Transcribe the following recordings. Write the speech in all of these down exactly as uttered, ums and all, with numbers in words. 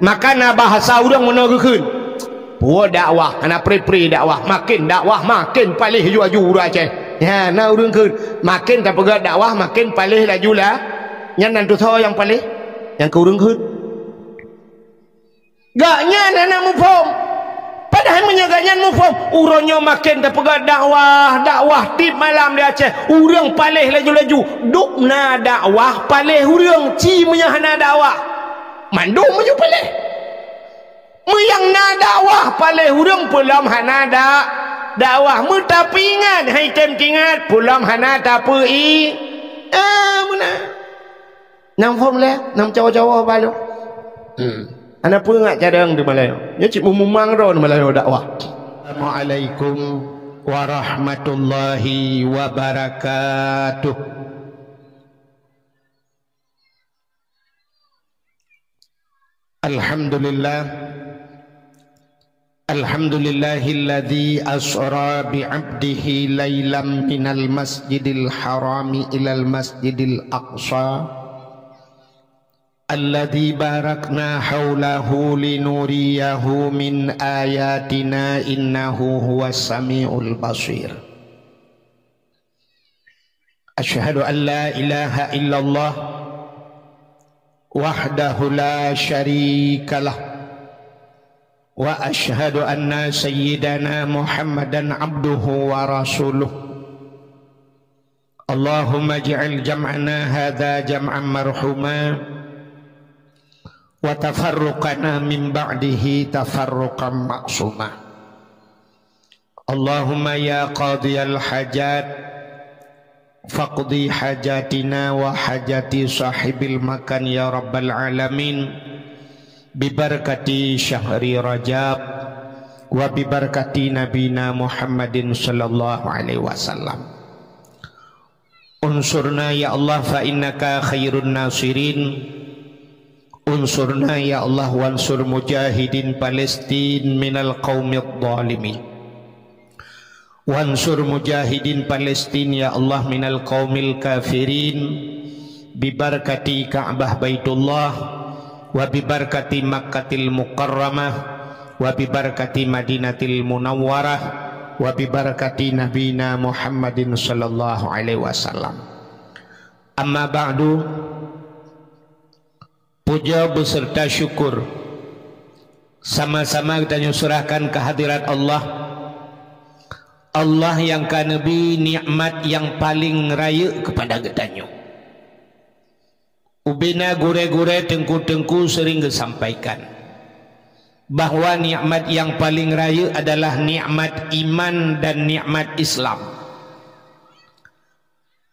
Maka na bahasa ureuëng meunoe geukheun, "Peue dakwah, hana pri-pri dakwah, maken dakwah maken paléh laju-laju ureuëng Aceh." Nyan na ureuëng kheun, maken tapeugah dakwah maken paléh laju lah. Nyan nan tutoe nyang paléh, nyang keu ureuëng kheun. Gobnyan hana muphom. Padahai meunyoe gobnyan muphom, uroe nyoe maken tapeugah dakwah, dakwah tieb malam di Aceh, ureuëng paléh laju-laju. Dum na dakwah paléh ureuëng, ci meunyoe hana dakwah, mandum meunyoe paléh. Meunyoe na dakwah paléh ureuëng, peulom hana da-, dakwah. Meutapeuingat, hai tem tingat, peulom hana tapeu-i-, ah, meunan. Nyang phom lé, nyang cawa-cawa balo. Hmm. Hana peue ngat cadang di Malayu. Nyoe cit mumang droe di Malayu dakwah. Assalamualaikum warahmatullahi wabarakatuh. Alhamdulillah. Alhamdulillahilladzi asra bi'abdihi lailam minal masjidil harami ilal masjidil aqsa, alladzi barakna haulahu linuriyahu min ayatina innahu huwas samiul basir. Asyhadu an la ilaha illallah wahdahu la syarikalah, wa asyhadu anna sayyidana Muhammadan abduhu wa rasuluh. Allahumma ij'al jam'ana hadza jam'an marhuma, wa tafarruqana min ba'dihi tafarruqan ma'suma. Allahumma ya qadhiyal hajat, faqdi hajatina wa hajati sahibil makan ya rabbal alamin, bibarakati syahri Rajab, wa bibarakati nabina Muhammadin sallallahu alaihi wasallam. Unsurna ya Allah fa innaka khairun nasirin. Unsurna ya Allah wansur mujahidin Palestin minal qaumidh dhalimin. Wansur mujahidin Palestin ya Allah minal qaumil kafirin. Bibarakati Ka'bah Baitullah, wa bibarakati Makkatil Mukarramah, wa bibarakati Madinatil Munawwarah, wa bibarakati Nabina Muhammadin sallallahu alaihi wasallam. Amma ba'du, puja beserta syukur sama-sama geutanyoe serahkan kehadirat Allah. Allah nyang ka neubri nikmat nyang paleng rayeuk keupada geutanyoe. Ubena gurée-gurée, teungku-teungku sering geusampaikan bahwa nikmat nyang paleng rayeuk adalah nikmat iman dan nikmat Islam.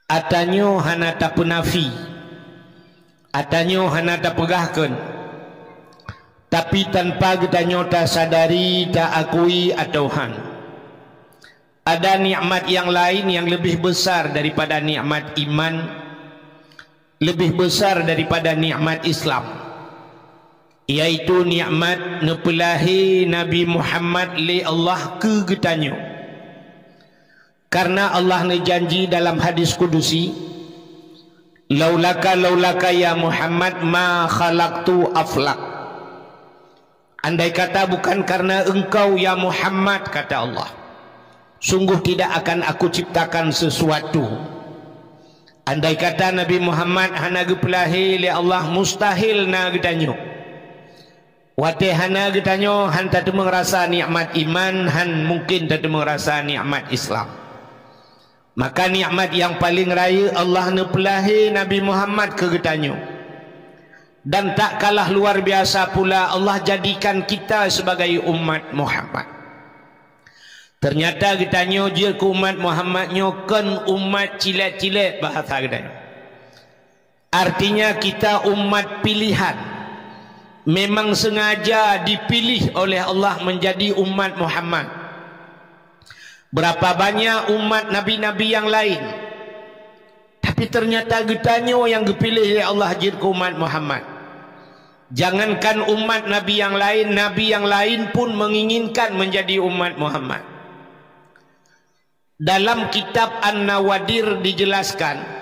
Atanyoe hana tapeunafi, atanyoe hana tapeugah kheun, tapi tanpa geutanyoe tasadari, taakui atawa han, ada nikmat nyang laén nyang leubeh besar daripada nikmat iman, leubeh besar daripada nikmat Islam, yaitu nikmat neupeulahé Nabi Muhammad lé Allah keu geutanyoe. Karena Allah neujanji dalam hadis kudusi, "Laulaka, laulaka ya Muhammad ma khalaqtu aflak." Andai kata bukan karena engkau ya Muhammad, kata Allah, sungguh tidak akan Aku ciptakan sesuatu. Andai kata Nabi Muhammad hana geupeulahé lé Allah, mustahil na geutanyoe. Watée hana geutanyoe, han tateumeung rasa nikmat iman, han mungken tateumeung rasa nikmat Islam. Maka nikmat nyang paleng rayeuk Allah neupeulahé Nabi Muhammad keu geutanyoe. Dan tak kalah luar biasa pula, Allah jadikan kita sebagai umat Muhammad. Ternyata geutanyoe jeuet keu umat Muhammad nyoe kon umat cilék-cilék bahasa geutanyoe. Artinya kita umat pilihan. Memang sengaja dipilih oleh Allah menjadi umat Muhammad. Berapa banyak umat nabi-nabi yang lain, tapi ternyata geutanyoe nyang geupiléh lé Allah jeuet keu umat Muhammad. Jangankan umat nabi yang lain, nabi yang lain pun menginginkan menjadi umat Muhammad. Dalam kitab An-Nawadir dijelaskan,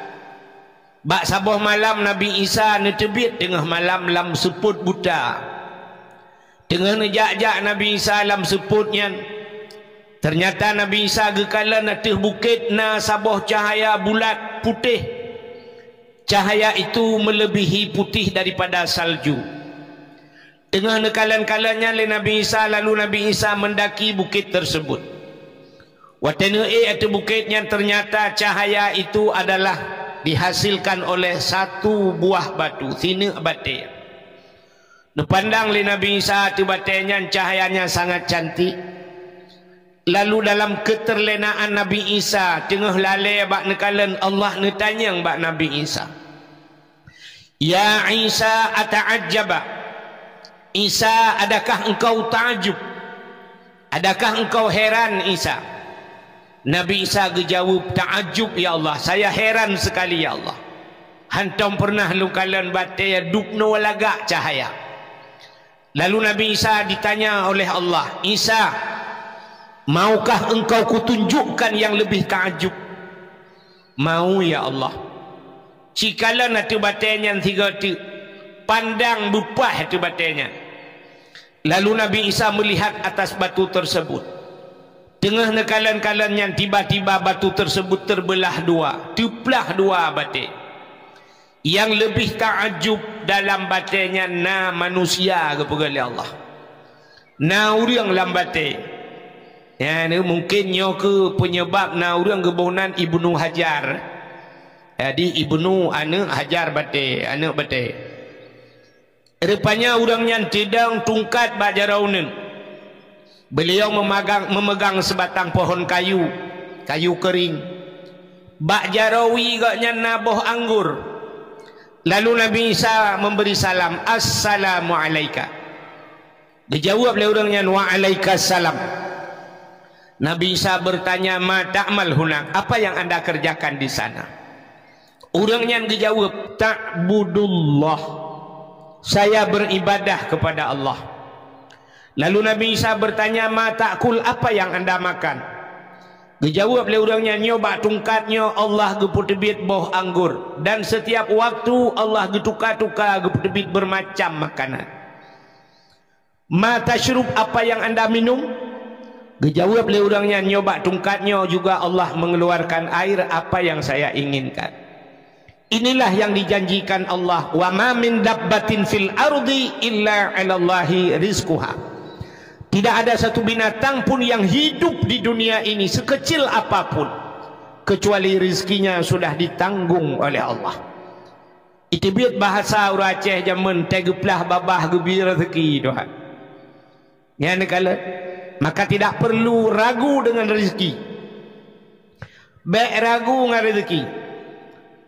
bak saboh malam Nabi Isa neuteubiet teungoh malam lam seupôt buta. Teungoh neujak-jak Nabi Isa lam seupôt nyan, teunyata Nabi Isa geukalon ateueh bukét na saboh cahya bulat putéh. Cahya itu meuleubèhi putéh daripada salju. Teungoh neukalon-kalon nyan lé Nabi Isa, lalu Nabi Isa meundaki bukét teuseubut. Watèe neuék ateueh bukét nyan, teunyata cahya itu adalah dihasilkan oleh satu buah batu, sineuk batèe. Neupandang lé Nabi Isa ateueh batèe nyan, cahyanya sangat cantik. Lalu dalam keuteurlénaan Nabi Isa teungoh lalè bak neukalon, Allah neutanyong bak Nabi Isa, "Ya Isa, ata'ajjaba? Isa, adakah engkau ta'ajub? Adakah engkau heran, Isa?" Nabi Isa geujaweueb, "Ta'ajub, ya Allah, saya heran sekali, ya Allah. Hantom peureunah lôn kalon batèe dubnoe lagak cahya." Lalu Nabi Isa ditanya oleh Allah, "Isa, maukah engkau kutunjukkan yang lebih ta'ajub?" "Mau, ya Allah." Cikalon ateueh batèe nyan sigoe teuk, pandang beupaih ateueh batèe nyan. Lalu Nabi Isa meulihat atas batu teuseubut. Teungoh neukalon-kalon nyan, tiba-tiba batu teuseubut teubeulah dua, teuplah dua batèe. Nyang leubeh ta'ajub dalam batèe nyan na manusia, geupeugah lé Allah. Na ureuëng lam batèe. Nyan mungken nyoe keuh peunyeubab na ureuëng geuboh nan Ibnu Hajar. Jadi Ibnu aneuëk Hajar batèe, aneuëk batèe. Rupanya ureuëng nyan teudong tungkat bak jaroe uneuen. Beuliau meumagang, meumeugang seubatang pohon kayu, kayu keuring. Bak jaroe wie gobnyan na boh anggor. Lalu Nabi Isa memberi salam, "Assalamu alaika." Dijawab lé ureuëng nyan, "Wa alaika salam." Nabi Isa bertanya, "Ma ta'mal hunak? Apa yang anda kerjakan di sana?" Ureuëng nyan geujaweueb, "Ta'budullah. Saya beribadah kepada Allah." Lalu Nabi Isa bertanya, "Ma ta'kul? Apa yang anda makan?" Geujaweueb lé ureuëng nyan, "Nyoe bak tungkat nyoe Allah geupeuteubiet boh anggor, dan setiap waktu Allah geutuka-tuka geupeuteubiet beurmacam makanan." "Ma tasyrub? Apa yang anda minum?" Geujaweueb lé ureuëng nyan, "Nyoe bak tungkat nyoe juga Allah mengeluarkan air apa yang saya inginkan." Inilah yang dijanjikan Allah, "Wa ma min dabbatin fil ardi illa 'alallahi rizquha." Tidak ada satu binatang pun yang hidup di dunia ini sekecil apapun, kecuali rizkinya sudah ditanggung oleh Allah. Iteubiet bahasa ureuëng Aceh jameun, teugeuplah babah geubri rezeki Tuhan. Nyan neukalon, maka tidak perlu ragu dengan rezeki. Bék ragu ngon rezeki.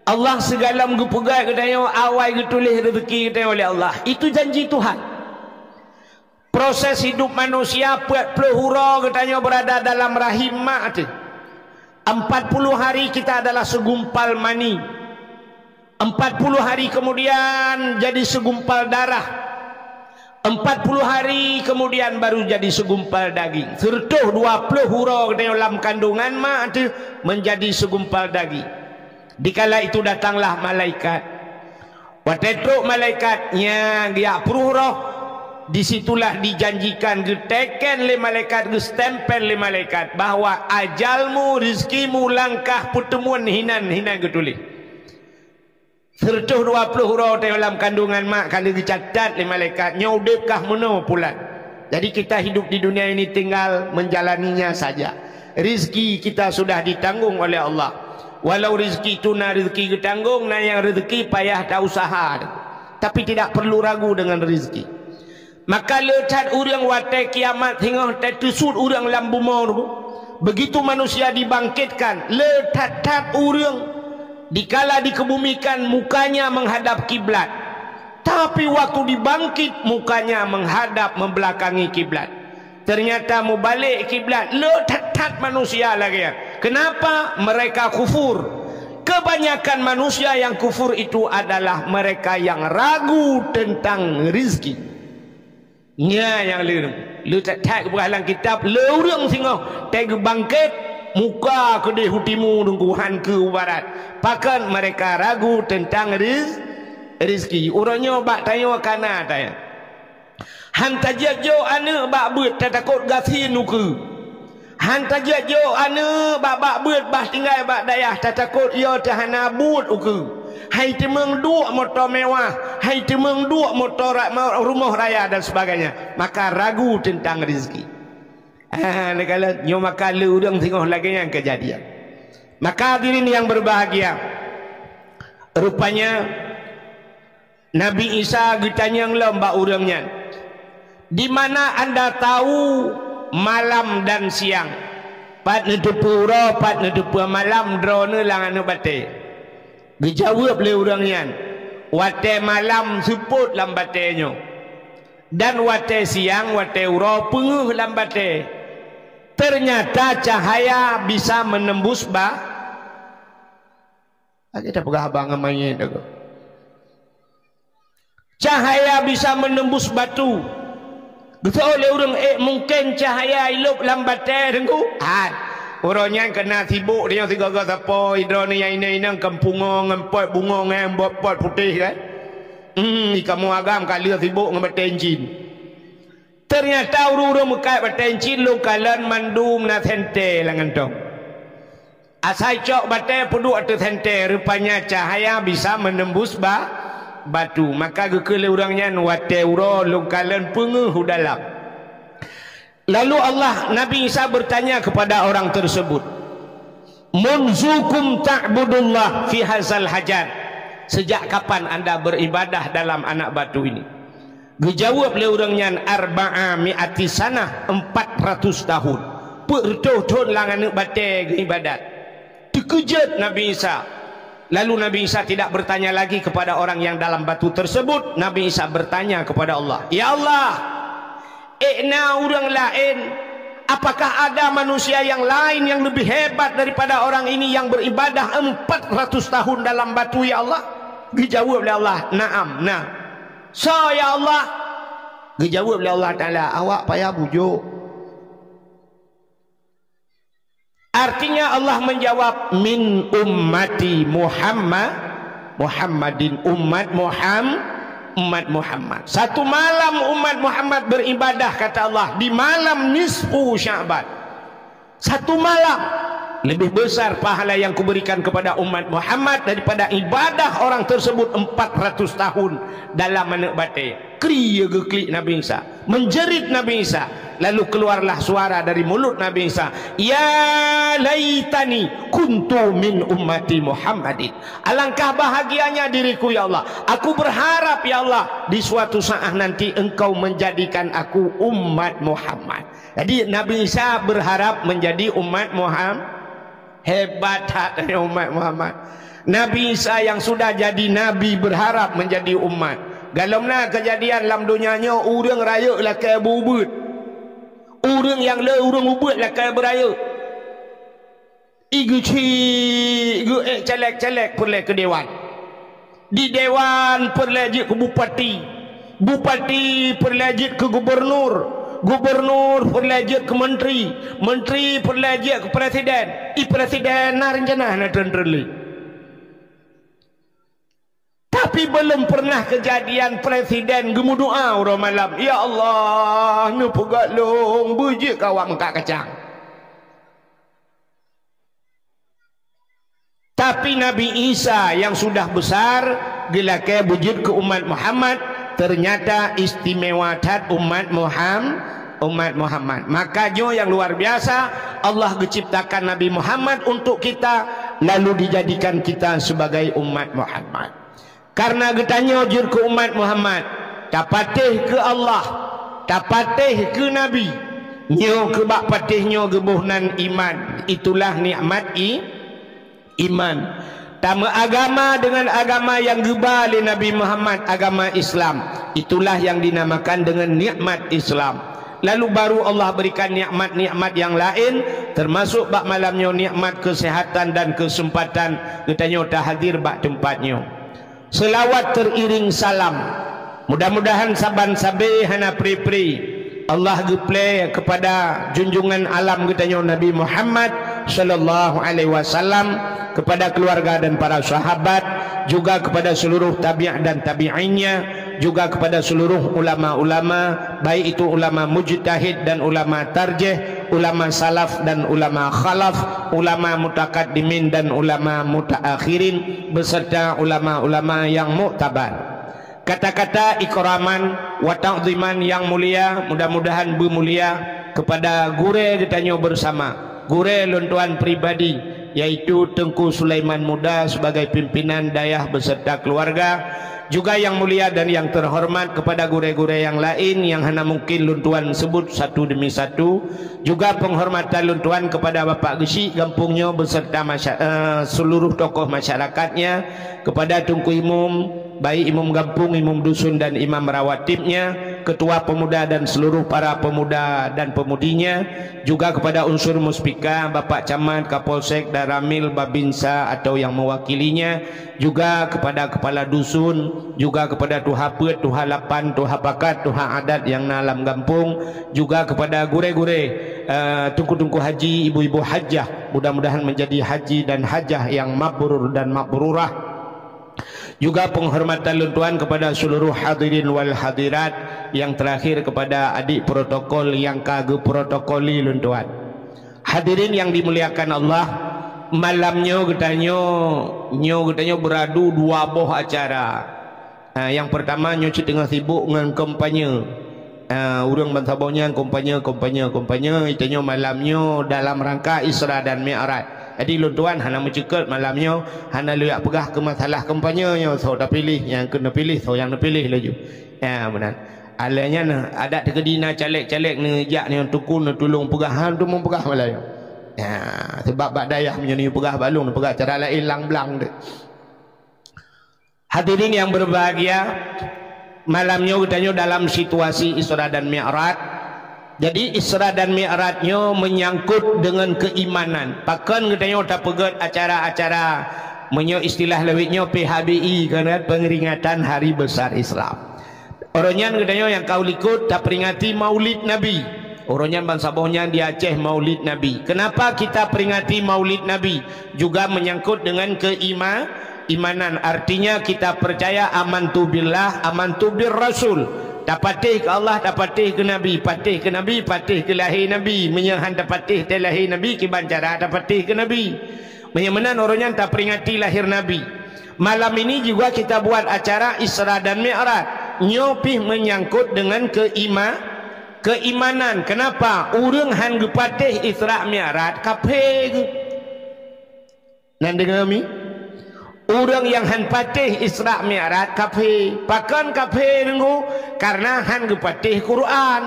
Allah sigohlom geupeugah geutanyoe awai geutuléh rezeki geutanyoe oleh Allah. Itu janji Tuhan. Proses hidup manusia peuet ploh uroe geutanyoe berada dalam rahim mak teuh. Empat puluh hari kita adalah segumpal mani. Empat puluh hari kemudian jadi segumpal darah. Empat puluh hari kemudian baru jadi segumpal daging. Seratus dua puluh uroe geutanyoe lam kandungan mak teuh menjadi segumpal daging. Dikala itu datanglah malaikat. Watée trok malaikat nyang geujak pruh roh, disitulah dijanjikan, geuteken lé malaikat, geustempel lé malaikat bahwa ajalmu, rizkimu, langkah peuteumuen hinan, hinan geutuléh. Seratus dua puluh uroe teuh lam kandungan mak ka lheueh geucatat lé malaikat, nyoe udeb kah meunoe pulan. Jadi kita hidup di dunia ini tinggal menjalaninya saja. Rizki kita sudah ditanggung oleh Allah. Walau rizki itu na rizki geutanggong, na nyang rizki payah ta usaha. Tapi tidak perlu ragu dengan rizki. Maka le that ureuëng watée kiamat singoh teuteusut ureuëng lam bumoe tu. Begitu manusia dibangkitkan, le that-that ureuëng dikala dikebumikan mukanya menghadap kiblat. Tapi waktu dibangkit, mukanya menghadap membelakangi kiblat. Ternyata mubalek kiblat, le that-that manusia lagée nyan. Kenapa? Mereka kufur. Kebanyakan manusia yang kufur itu adalah mereka yang ragu tentang rizki. Nyan nyang le, le that-that geupeugah lam kitab, le ureuëng singoh teugeubangkét, muka keudeh u timu, teungku, han keu u barat. Pakon? Mereka ragu tentang riz-, rizki. Uroe nyoe bak tanyoe kana tanyoe. Han tajeuet jok aneuëk bak beuet, tatakot gasien ukeue. Han tajeuet jok aneuëk bak, bak beuet, bah tinggai bak dayah, tatakot yo teuhana buet ukeue. Hai teumeung duek moto mewah, hai teumeung duek moto ra-, ma-, rumoh raya dan sebagainya. Maka ragu teuntang rezeki. Ah, neukalon nyoe maka le ureuëng singoh lagée nyan keujadian. Maka hadirin yang berbahagia, rupanya Nabi Isa geutanyong lom bak ureuëng nyan, "Di mana anda tahu malam dan siang? Pat neuteupeue uroe, pat neuteupeue malam droeneueh lam aneuëk batée?" Geujaweueb lé ureuëng nyan, "Watée malam seupôt lam batée nyoe, dan watée siang, watée uroe peungeuh lam batée. Teunyata cahaya bisa meunembus ba-," Aja tapeugah haba ngon manyét tu. Cahaya bisa meunembus batu. Geuseuôt lé ureuëng, "Eh, mungken cahaya ilôb lam batée, Teungku?" Hai. Uroe nyan keunan sibôk tanyoe sigoe-goe sapo, droeneueh nyang inong-inong kon pungo ngon pot bungo ngon bot pot putéh, kan? Hmm, di kamoe agam ka lheueh sibôk ngon batée incin. Teunyata ureuëng-ureuëng meukat batée incin lôn kalon mandum na sentée lam gantong. Asai cok batée peuduek ateueh sentée, rupanya cahaya bisa meunembus ba-, batu. Maka geukheun lé ureuëng nyan, "Watée uroe lôn kalon peungeuh u dalam." Lalu Allah, Nabi Isa bertanya kepada orang tersebut, "Munzukum ta'budullah fi hazal hajar?" Sejak kapan anda beribadah dalam anak batu ini? Geujaweueb lé ureuëng nyan, "Arba'a mi'ati sanah, empat ratus tahun." Peuet reutôh thon lam aneuëk batée geuibadat. Teukeujot Nabi Isa. Lalu Nabi Isa tidak bertanya lagi kepada orang yang dalam batu tersebut. Nabi Isa bertanya kepada Allah, "Ya Allah, ék na ureuëng laén? Apakah ada manusia yang lain yang lebih hebat daripada orang ini yang beribadah empat ratus tahun dalam batu, ya Allah?" Geujaweueb lé Allah, "Naam, na." "Soe, ya Allah?" Geujaweueb lé Allah Taala, "Awak payah bujok." Artinya Allah menjawab, "Min ummati Muhammad, Muhammadin, umat Muham-, umat Muhammad." Satu malam umat Muhammad beribadah, kata Allah, di malam nisfu Sya'ban. Satu malam lebih besar pahala yang kuberikan kepada umat Muhammad daripada ibadah orang tersebut empat ratus tahun dalam aneuëk batée. Kri geuklik Nabi Isa, menjerit Nabi Isa, lalu keluarlah suara dari mulut Nabi Isa, "Ya laitani kuntu min ummati Muhammadin." Alangkah bahagianya diriku, ya Allah. Aku berharap, ya Allah, di suatu saat nanti Engkau menjadikan aku umat Muhammad. Jadi Nabi Isa berharap menjadi umat Muhammad. Hebat that umat Muhammad. Nabi Isa yang sudah jadi nabi berharap menjadi umat. Galom na keujadian lam donya nyoe, ureuëng rayeuk lakée beuubeut. Ureuëng nyang le ureuëng ubeut lakée beurayeuk. Igeuchik geuék caleg-caleg peureulée keu dewan. Di dewan peureulée jeuet keu bupati. Bupati peureulée jeuet keu gubernur. Gubernur peureulée jeuet keu menteri. Menteri peureulée jeuet keu presiden. I presiden na rencana na treun-treun lé. Tapi belum pernah kejadian presiden geumeudoa uroe malam, "Ya Allah, neupeugah lôn beujeuet keu awak meukat kacang." Tapi Nabi Isa yang sudah besar geulakée beujeuet keu umat Muhammad, ternyata istimewa that umat Muham-, umat Muhammad. Maka nyoe yang luar biasa, Allah geuciptakan Nabi Muhammad untuk kita, lalu dijadikan kita sebagai umat Muhammad. Karena geutanyoe jeuet keu umat Muhammad, tapatéh keu Allah, tapatéh keu Nabi. Nyoe keu bak patéh nyoe geuboh nan iman. Itulah nikmat i-, iman. Tameuagama dengan agama yang geuba lé Nabi Muhammad, agama Islam. Itulah yang dinamakan dengan nikmat Islam. Lalu baru Allah berikan nikmat-nikmat yang lain, termasuk bak malam nyoe nikmat kesehatan dan kesempatan geutanyoe tahadir bak teumpat nyoe. Selawat teriring salam. Mudah-mudahan saban sabe hana pri-pri Allah geuplé kepada junjungan alam geutanyoe Nabi Muhammad sallallahu alaihi wasallam, kepada keluarga dan para sahabat, juga kepada seluruh tabi' dan tabi'innya, juga kepada seluruh ulama-ulama, baik itu ulama mujtahid dan ulama tarjih, ulama salaf dan ulama khalaf, ulama mutakaddimin dan ulama mutaakhirin, beserta ulama-ulama yang muktabar. Kata-kata ikraman wa ta'ziman yang mulia, mudah-mudahan beumulia kepada gurée geutanyoe bersama, gurée lôn tuan pribadi, yaitu Teungku Sulaiman Muda sebagai pimpinan dayah beserta keluarga, juga yang mulia dan yang terhormat kepada gurée-gurée yang lain yang hana mungkin lôn tuan sebut satu demi satu, juga penghormatan lôn tuan kepada Bapak Geuchik gampông nyoe beserta masya-, eh, seluruh tokoh masyarakatnya, kepada Teungku Imum, baik imum gampông, imum dusun dan imam rawatibnya, ketua pemuda dan seluruh para pemuda dan pemudinya, juga kepada unsur muspika, Bapak Camat, Kapolsek, Danramil, Babinsa atau yang mewakilinya, juga kepada kepala dusun, juga kepada tuha peuet, tuha lapan, tuha pakat, tuha adat yang na lam gampông, juga kepada gurée-gurée, eh, teungku-teungku haji, ibu-ibu hajah, mudah-mudahan menjadi haji dan hajah yang mabrur dan mabrurah. Juga penghormatan lôn tuan kepada seluruh hadirin wal hadirat, yang terakhir kepada adik protokol yang ka geuprotokoli lôn tuan. Hadirin yang dimuliakan Allah, malam nyoe geutanyoe, nyoe geutanyoe beuradu dua boh acara. Ah, nyang peurtama nyoe cit teungoh sibuk ngon kampanye. Ah, ureuëng bansaboh nyan kampanye, kampanye, kampanye, geutanyoe malam nyoe dalam rangka Isra dan Mi'raj. Jadi lôn tuan hana meuceukeut malam nyoe, hana lôn jak peugah keu masalah kampanye nyoe, soe tapiléh, nyang keu neupiléh, soe nyang neupiléh laju. Ya, meunan. Alai nyan adat teukeudi na caleg-caleg neujak nyoe teungku neutulông peugah, han tu meupeugah malam nyoe. Ya, sebab bak dayah meunyoe neupeugah bak lôn, neupeugah cara laén lang blang deh. Hadirin yang berbahagia, malam nyoe geutanyoe dalam situasi Isra dan Mi'raj. Jadi Isra dan Mi'raj nyoe menyangkut dengan keimanan. Pakon geutanyoe tapeugét acara-acara, meunyoe istilah lawét nyoe P H B I, kan, Pengeringatan Hari Besar Islam. Uroe nyan geutanyoe nyang ka u likot taperingati Maulid Nabi. Uroe nyan bansaboh nyan di Aceh Maulid Nabi. Kenapa kita peringati Maulid Nabi? Juga menyangkut dengan keima-, imanan. Artinya kita percaya amantu billah, amantu bir rasul. Tapatéh keu Allah, tapatéh keu Nabi, patéh keu Nabi, patéh keu lahé Nabi. Meunyoe han tapatéh teuh lahé Nabi, kiban cara tapatéh keu Nabi. Meunyoe meunan uroe nyan taperingati lahé Nabi. Malam ini juga kita buat acara Isra dan Mi'raj. Nyoe pih menyangkut dengan keima-, keimanan. Kenapa? Ureuëng han geupatéh Isra Mi'raj, kafé geuh. Nan deungoe mi? Ureuëng nyang han patéh Isra Mi'raj, kafé. Pakon kafé, Teungku? Karena han geupatéh Quran.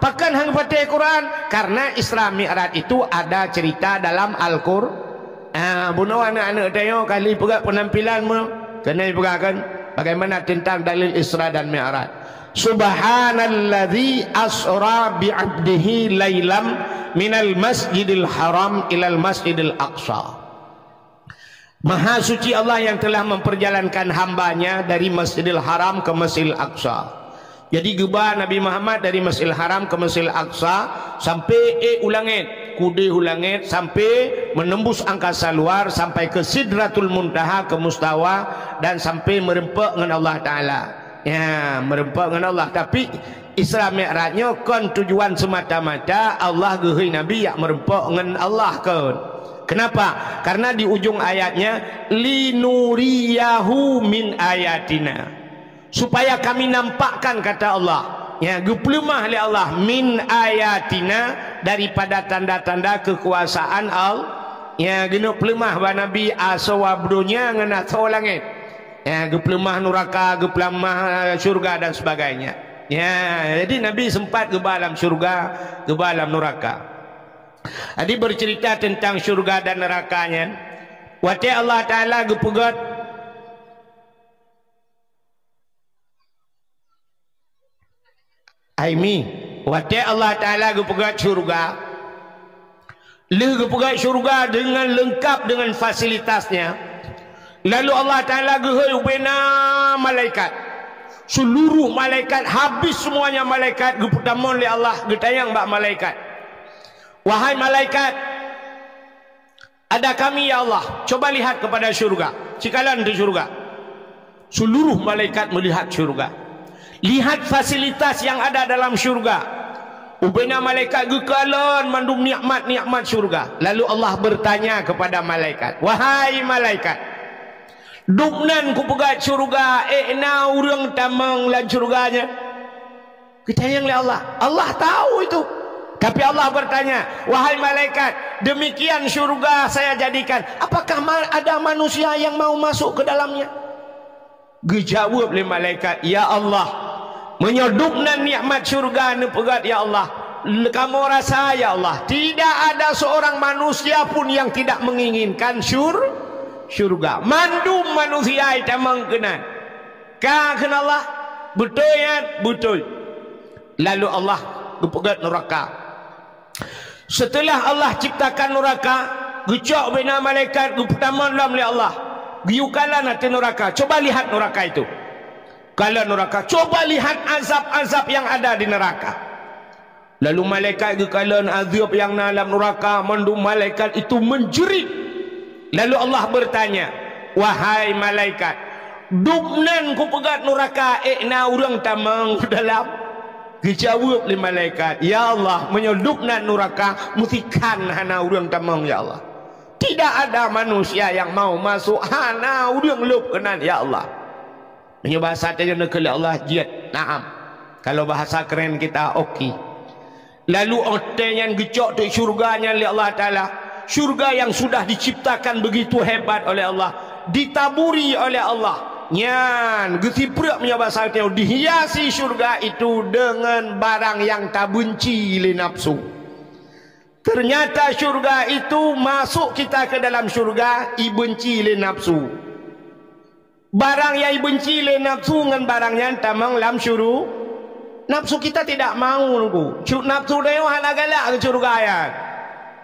Pakon han geupatéh Quran? Karena Isra Mi'raj itu ada cerita dalam Al-Qur-, Ah, bunoe aneuëk-aneuëk tanyoe kali peugah penampilan mu, keuneuk peugah kan bagaimana tentang dalil Isra dan Mi'raj. Subhanalladzi asra bi 'abdihi lailam minal masjidil haram ilal masjidil aqsa. Maha suci Allah yang telah memperjalankan hamba-Nya dari Masjidil Haram ke Masjidil Aqsa. Jadi geuba Nabi Muhammad dari Masjidil Haram ke Masjidil Aqsa sampai ék u langét, keudéh u langét sampai menembus angkasa luar sampai ke Sidratul Muntaha, ke Mustawa, dan sampai meureumpok ngon Allah Taala. Ya, meureumpok ngon Allah. Tapi Isra Mi'raj nyoe kon tujuan semata-mata Allah geuhôi Nabi jak meureumpok ngon Allah, kon. Kenapa? Karena di ujung ayatnya, "Linuriyahu min ayatina." Supaya kami nampakkan, kata Allah. Ya, geupeuleumah lé Allah, "min ayatina", daripada tanda-tanda kekuasaan Allah. Ya, geuneuk peuleumah bak Nabi asoe donya ngon asoe langét. Ya, geupeuleumah nuraka, geupeuleumah, eh, syurga dan sebagainya. Ya, jadi Nabi sempat geuba lam syurga, geuba lam nuraka. Jadi bercerita tentang syurga dan neraka nyan, watée Allah Taala geupeugét, Aimi, watée Allah Taala geupeugét syurga, lheueh geupeugét syurga dengan lengkap dengan fasilitasnya, lalu Allah Taala geuhôi ubena malaikat. Seluruh malaikat, habis semuanya malaikat, geupeutamong lé Allah, geutanyong bak malaikat, "Wahai malaikat, ada kami, ya Allah, coba lihat kepada syurga." Sikalon teuh syurga. Seluruh malaikat melihat syurga. Lihat fasilitas yang ada dalam syurga. Ubena malaikat geukalon mandum nikmat-nikmat syurga. Lalu Allah bertanya kepada malaikat, "Wahai malaikat, dubnan kupeugöt syurga, ék na ureuëng tamong lam syurga nyan?" Geutanyong lé Allah. Allah tahu itu. Tapi Allah bertanya, "Wahai malaikat, demikian syurga saya jadikan. Apakah ma-, ada manusia yang mau masuk ke dalamnya?" Geujaweueb lé malaikat, "Ya Allah, meunyoe dubnan nikmat syurga neupeugöt, ya Allah, l-, kamoe rasa, ya Allah, tidak ada seorang manusia pun yang tidak menginginkan syur-, syurga. Mandum manusia jitamong keunan." Ka kheun Allah, "Beutôi nyan?" "Beutôi." Lalu Allah geupeugöt nuraka. Seuteulah Allah ciptakan nuraka, geucok bina malaikat geupeutamong lom lé Allah. Geuyue kalon ateueh nuraka. Coba lihat nuraka itu. Kalon nuraka. Coba lihat azab-azab yang ada di neraka. Lalu malaikat geukalon azab nyang na lam nuraka, mandum malaikat itu menjerit. Lalu Allah bertanya, "Wahai malaikat, dubnan kupeugöt nuraka, ék na ureuëng tamong dalam?" Geujaweueb lé malaikat, "Ya Allah, meunyoe dubnan nuraka, meusikan hana ureuëng tamong, ya Allah. Tidak ada manusia yang mau masuk, hana ureuëng lôb keunan, ya Allah." Meunyoe bahasa tanyoe neukheun lé Allah, jeuet, naam. Kalau bahasa keren kita, oke. Lalu watée nyan geucok teuk syurga nyan lé Allah Taala. Syurga yang sudah diciptakan begitu hebat oleh Allah, ditaburi oleh Allah. Nyan geusipreuk meunyoe bahasa tanyoe, dihiasi syurga itu dengan barang yang tabenci lé nafsu. Ternyata syurga itu masuk kita ke dalam syurga, ibenci lé nafsu. Barang nyang ibenci lé nafsu ngon barang nyan tamong lam syuru-, nafsu kita tidak mau, Teungku. Cu-, nafsu tanyoe hana galak keu syurga nyan.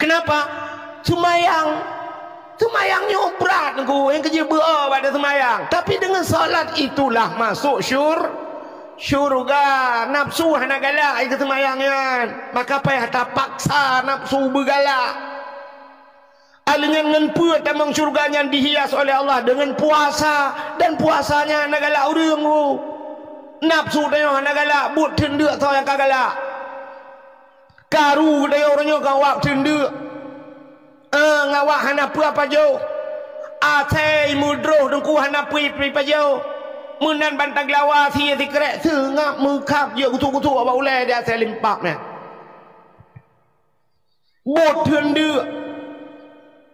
Kenapa? Seumayang. Seumayang nyoe brat, Teungku. Nyang keujeuet beu-o bak seumayang. Tapi dengan salat itulah masuk syur-, syurga. Nafsu hana galak keu seumayang nyan. Maka payah tapaksa nafsu beugalak. Aleuh nyan ngon peue tamong syurga nyan dihias oleh Allah? Dengan puasa, dan puasanya hana galak ureuëng, oh. Nafsu tanyoe hana galak, buet teundeuk soe nyang ka galak. Karu tanyoe ureuëng nyoe ka wab teundeuk. Eh, ngawak hana peue pajoh. Asai meudroh Teungku hana peue pajoh. Meunan bantang lawa sie sikrek seungab meukab jeuet gusuk-gusuk bak ulée di asai limpab nyan. Buet teundeuk.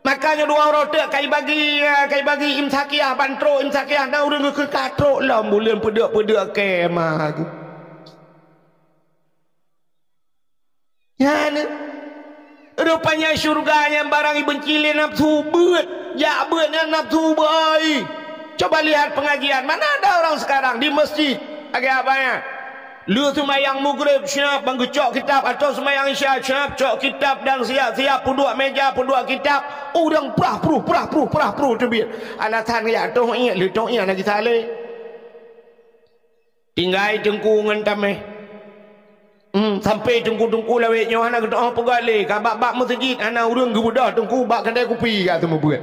Makanya dua uroe teuk kai bagi, kai bagi imsakiah, ban trok imsakiah, na ureuëng geukheun ka trok lom buleuen peudeuk-peudeuk kemah. Nyan, rupanya syurga nyang barang ibenci lé nafsu beuet, jak beuet nyan nafsu beuai. Coba lihat pengajian, mana ada orang sekarang di masjid lagée abah nyan. Lheueh seumayang Maghrib, siap ban geucok kitab, atau seumayang Isya, siap cok kitab dan siap-siap peuduek meja, peuduek kitab. Ureuëng prah pruh, prah pruh, prah pruh teubiet. Alasan jak toh iék, lheueh toh iék lagi saleh. Tinggai teungku ngon tameh. Hmm, sampai teungku-teungku lawét nyoe hana geutoh peugah lé, ka bak-bak meuseujid hana ureuëng geubeudôh teungku bak keudai kupi ka seumeubeuet.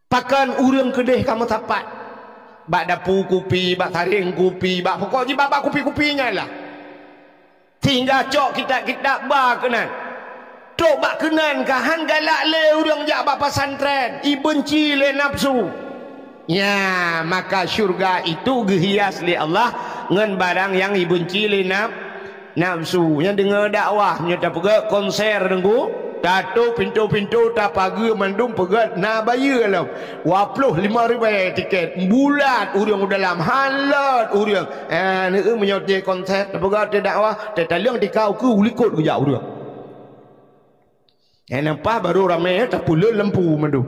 Pakon ureuëng keudeh ka meusapat? Bak dapu kupi, bak saréng kupi, bak pokok jih bak-bak kupi-kupi nyan lah. Sehingga cok kitab-kitab ba keunan. Trok bak keunan ka han galak lé ureuëng jak bak pesantren, ibenci lé nafsu. Nya, maka syurga itu geuhias lé Allah ngon barang nyang ibenci lé naf-, nafsu. Nyang deungoe dakwah, meunyoe tapeugah konser teungku, tatôp pintoe-pintoe, tapageue mandum peugah na bayeue lom. Dua ploh lima ribèe tiket. Bulat ureuëng u dalam, halot ureuëng. Ah, neu meunyoe di konser, tapeugah di dakwah, tataleueng di kau keu u likot geujak ureuëng. Nyang nampak baru ramé, tapeuleuen lampu mandum.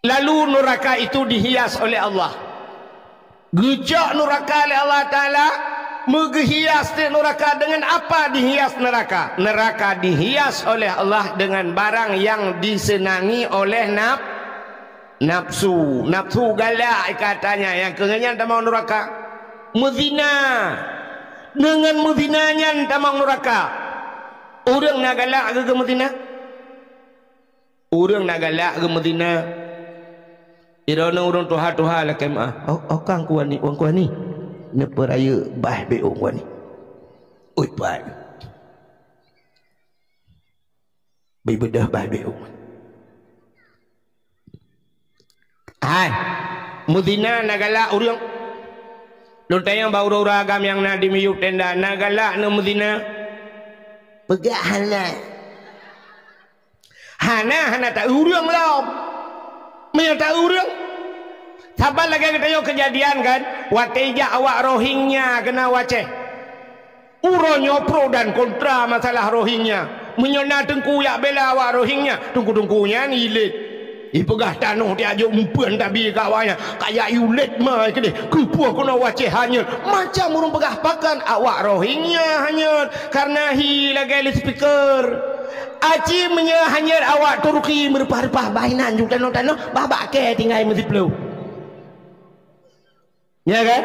Lalu nuraka itu dihias oleh Allah. Geucok nuraka lé Allah Taala, meugeuhias teuk nuraka. Dengan apa dihias neraka? Neraka dihias oleh Allah dengan barang yang disenangi oleh naf-, nafsu. Nafsu galak katanya, nyang keu nyan tamong nuraka. Meuzina. Dengan meuzina nyan tamong nuraka. Ureuëng na galak geukeu meuzina? Ureuëng na galak geumeuzina. Droeneuh ureuëng tuha-tuha lakée meuáh. Oh, oh kang kuani, wan kuani. Neupeurayeuk bah bék wan kuani. Ui, pai. Beubeudôh bah bék wan. Hai. Meuzina na galak ureuëng. Lôn tanyong bak ureuëng-ureuëng agam nyang na di miyueb tenda, na galak neumeuzina? Peugah hana. Hana, hana ta ureuëng lom. Meunyoe ta ureuëng, saban lagée geutanyoe keujadian kan, watée jak awak Rohingya keunan u Aceh. Uroe nyoe pro dan kontra masalah Rohingya. Meunyoe na teungku jak bela awak Rohingya, teungku-teungku nyan ilet. Ipeugah tanoh tiajok meupeuen tabi keu awaknyan, kajak iulet ma keudeh, keupeue keunoe u Aceh hanyot. Macam ureuëng peugah pakon awak Rohingya hanyot, karena hi lagée loudspeaker. Aci meunyoe hanyot awak Turki meureupah-reupah bah inan ju tanoh-tanoh, bah bak kée tinggai meusiploh. Ya kan?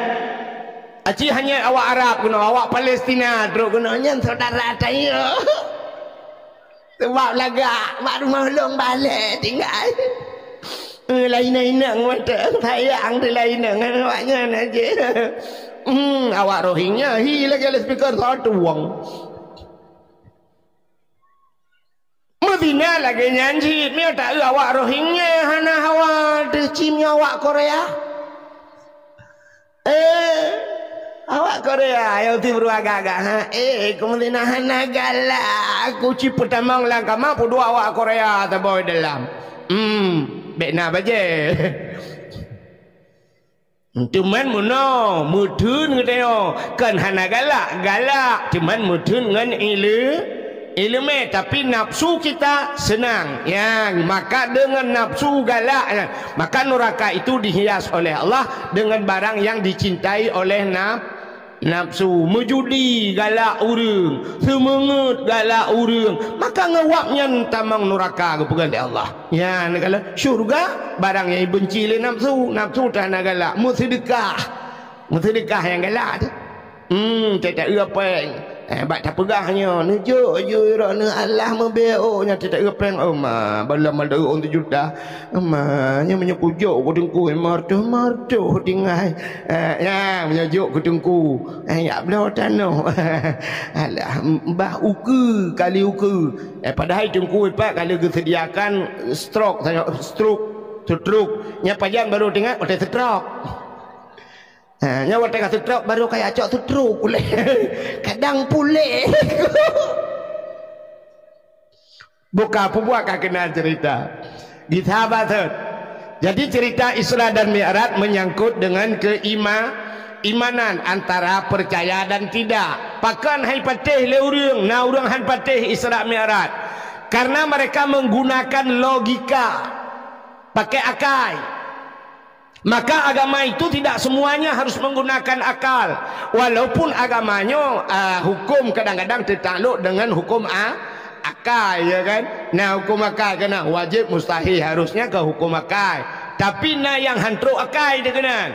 Aci hanyot awak Arab keunoe, awak Palestina trok keunoe, nyan syedara tanyoe. Sabab lagak bak rumoh lôn balée tinggai. Eh, lainang-inang mata sayang tu lainang awaknyan aja. Hmm, awak Rohingya hi lagée loudspeaker satu wong. Meuzina lagée nyan cit, meunyoe taeu awak Rohingya hana hawa deuh cit meunyoe awak Korea. Eh, awak Korea nyang tiep agak-agak, ha? Eh, keumeuzina hana galak. Aku cit peutamong lam kama peuduek awak Korea saboh dalam. Hmm, bék na bajée. Cuman meunoe, meutheun geutanyoe, kon hana galak, galak, cuman meutheun ngon ile-, ileumé, tapi nafsu kita seunang. Ya, maka dengan nafsu galak, ya, maka neraka itu dihias oleh Allah dengan barang yang dicintai oleh naf-, nafsu. Meujudi galak ureuëng, seumeungeut galak ureuëng, maka ngon awak nyan tamong neraka geupeugah lé Allah. Nyan kalau syurga, barang nyang ibenci lé nafsu, nafsu tan na galak, meuseudeukah. Meuseudeukah nyang galak tu. Hmm, teuta eu péng. Eh, bak tapeugah nyoe, neujok ju droeneuh Allah meubeuet, oh, nyan teuta eu péng, oh ma, balam ada ôn juta. Oh ma, nyoe meunyoe kujok keu teungku, martoh-martoh tinggai. Eh, nyan, meunyoe jok keu teungku, eh, yak bloe tanoh. Alah, bah ukeue kali ukeue. Eh, padahai teungku ipat ka lheueh geuseudiakan stroke, stroke, stroke. Nyan pajan barô teuingat watée stroke. Ha, nyan watée ka stroke barô kaya cok stroke ulée. Kadang puléh. Buka peubuat ka keunan cerita. Gisa batet. Jadi cerita Isra dan Mi'raj menyangkut dengan keima-, imanan antara percaya dan tidak. Pakon hai patéh lé ureuëng, na ureuëng han patéh Isra Mi'raj. Karena mereka menggunakan logika, pakai akai. Maka agama itu tidak semuanya harus menggunakan akal. Walaupun agama nyoe, ah, hukum kadang-kadang tertakluk dengan hukum a-, akai, ya kan? Nah, hukum akai kena wajib, mustahil, harusnya ke hukum akai. Tapi na yang han trok akai dia kena.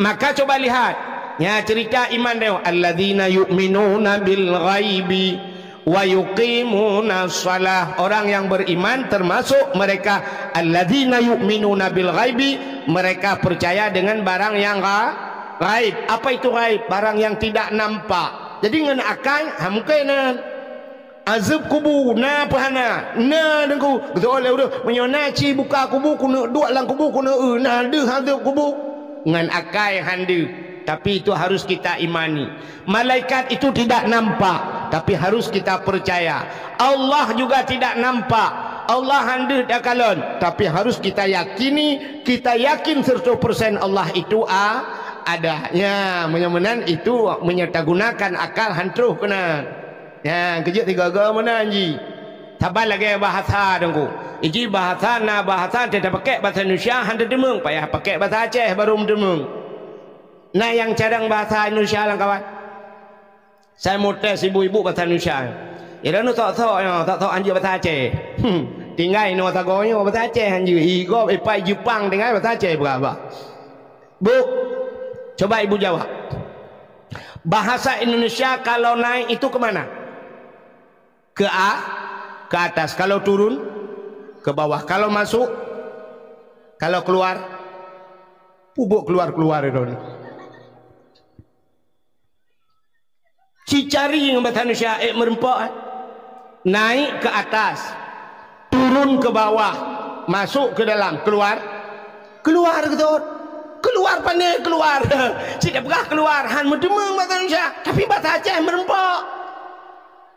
Maka coba lihat. Ya, cerita iman dia. Alladzina yu'minuna bil ghaibi wa yuqimuna shalah. Orang yang beriman termasuk mereka alladzina yu'minuna bil ghaibi, mereka percaya dengan barang yang gha-, ghaib. Apa itu ghaib? Barang yang tidak nampak. Jadi ngon akai, ha, mungkin nan. Azab kubu, na apa hana? Na, Teungku. Beutôi lé ureuëng, meunyoe na ci buka kubu, keuneuk duek lam kubu, keuneuk eu, na deuh azab kubu. Ngon akai han deuh. Tapi itu harus kita imani. Malaikat itu tidak nampak, tapi harus kita percaya. Allah juga tidak nampak. Allah han deuh takalon, tapi harus kita yakini, kita yakin seratus persen Allah itu a-, ada. Ya, meunyoe meunan itu meunyoe tagunakan akal han troh keunan. Ya, keujeuet tiga-tiga meunan ji. Saban lagée bahasa Teungku. Iji bahasa na bahasa teuta pakai bahasa Indonesia han teuteumeung, payah pakai bahasa Aceh baru meuteumeung. Na nyang cadang bahasa Indonesia lam kawan? Saya mau tes ibu-ibu bahasa Indonesia. Ira nu sok-sok nyoe, sok-sok anjeuk bahasa Aceh. Hmm, tinggai inoe sagoe nyoe bahasa Aceh anjeuk. Igob ipai Jepang tinggai bahasa Aceh berapa? Bu, coba ibu jawab. Bahasa Indonesia kalau naik itu ke mana? Ke a-, ke atas. Kalau turun, ke bawah. Kalau masuk, kalau keluar, pubok keluar-keluar itu. Cicari ngon bahasa Indonesia, eh, meureumpok, eh. Naik ke atas, turun ke bawah, masuk ke dalam, keluar, keluar, betul. Keluar, pandai keluar. Cit peugah keluar, han meudeumeung bahasa Indonesia, tapi bahasa Aceh meureumpok.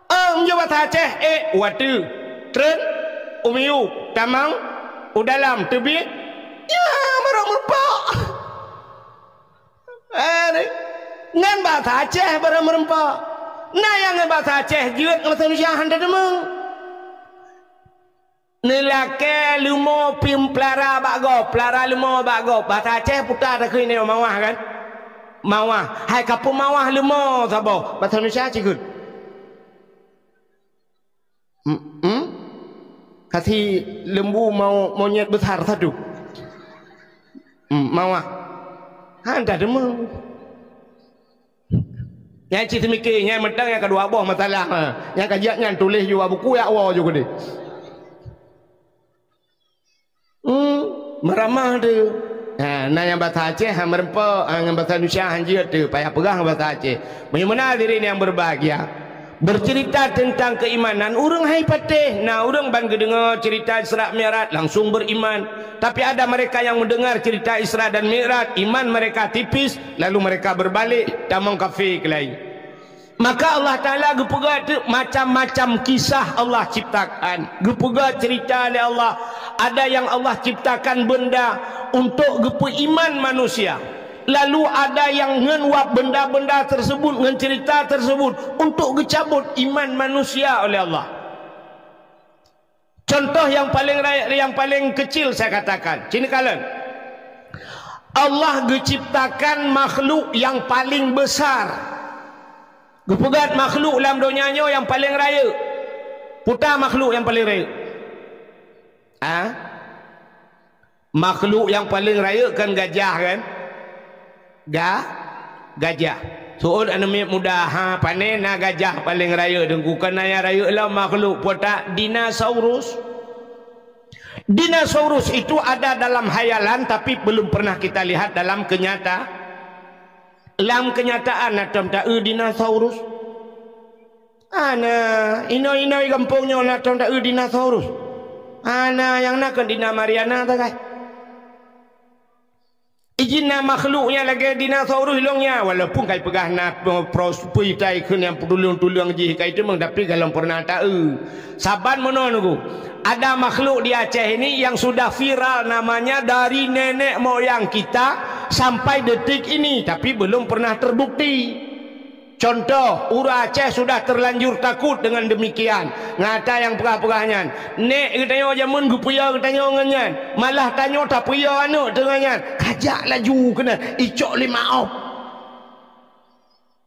Em, nyoe bahasa Aceh, eh, watèe, treun, umiu, tamong, u dalam, teubiet, ya, barô meureumpok. Eh, nyan bahasa Aceh barô meureumpok. Na nyang ngon bahasa Aceh jeuet ngon bahasa Indonesia han teudeungoe. Neulakèe leumo pih peulara bak gob, peulara leumo bak gob. Bahasa Aceh puta takheun nyoe mawah kan? Mawah. Hai ka peumawah leumo saboh. Bahasa Indonesia cit kheun. Hmm, hmm? Ka si lembu mau monyet besar satu. Hmm, mawah. Han teudeungoe. Nyan cit seumiké, nyan mantong nyang keudua boh masalah. Ha. Nyang ka jeuet nyan tuléh ju bak buku, jak woe ju keudéh. Hmm, meuramah tu. Ha, na nyang bahasa Aceh, ha, meureumpok, ha, ngon bahasa Indonesia han jeuet tu, payah peugah ngon bahasa Aceh. Meunyoe meunan hadirin yang berbahagia, bercerita tentang keimanan, ureueng hai patéh. Na ureueng ban geudeungoe cerita Isra Mi'raj, langsung beriman. Tapi ada mereka yang mendengar cerita Isra dan Mi'raj, iman mereka tipis, lalu mereka berbalik, tamong kafé keulai. Maka Allah Taala geupeugah teuk macam-macam kisah Allah ciptakan. Geupeugah cerita lé Allah. Ada yang Allah ciptakan benda untuk geupeuiman manusia. Lalu ada yang ngon wab benda-benda tersebut, ngon cerita tersebut untuk geucabut iman manusia oleh Allah. Contoh yang paling ra-, yang paling kecil saya katakan, cit neukalon. Allah geuciptakan makhluk yang paling besar. Geupeugah makhluk lam donya nyoe yang paling rayeuk. Peue makhluk yang paling rayeuk? Ah? Makhluk nyang paleng rayeuk kan gajah kan? Ga-, gajah. Seuôt aneuk miet muda, ha, pane na gajah paleng rayeuk, Teungku, kan na nyang rayeuk lom makhluk, peue that? Dinosaurus. Dinosaurus itu ada dalam hayalan, tapi belum pernah kita lihat dalam kenyata-, lam kenyataan na tom taeu dinosaurus. Hana, inong-inong gampông nyoe na tom taeu dinosaurus. Hana, nyang na kon dina Mariana sagai. Ijin na makhluk nyang lagèe dinosaurus ilong nyan, walaupun kai peugah na pro-, prospui tai kheun nyang peutulông-tulông jih kai teumeung, tapi galom pernah taeu. Saban meunoe Teungku, ada makhluk di Aceh ini yang sudah viral namanya dari nenek moyang kita sampai detik ini, tapi belum pernah terbukti. Contoh, ureueng Aceh sudah terlanjur takut dengan demikian. Ngon ata nyang peugah-peugah nyan. Nèk geutanyoe jameun geupeuyö geutanyoe ngon nyan. Malah tanyoe tapeuyö aneuk teungoh nyan. Kajak laju keunan icok lé maop.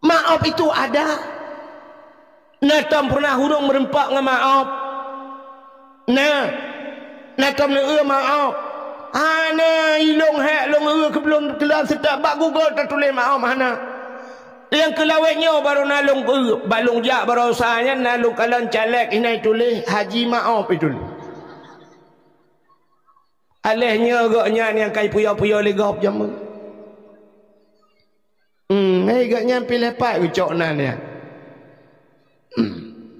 Maop itu ada. Na tom pernah ureueng meureumpok ngon maop? Na, na tom neueu maop? Hana, ilong hék lôn eu keublon keulan seutôt bak Google tatuléh maop hana. Nyang keulawét nyoe barô na lôn eu, bak lôn jak baroesa nyan na lôn kalon caleg, inan ituléh Haji Maop ituléh. Aléh nyoe gobnyan nyang kai puyo-puyo lé gob jameun. Hmm, hei, gobnyan pih leupah geucok nan nyan. Hmm.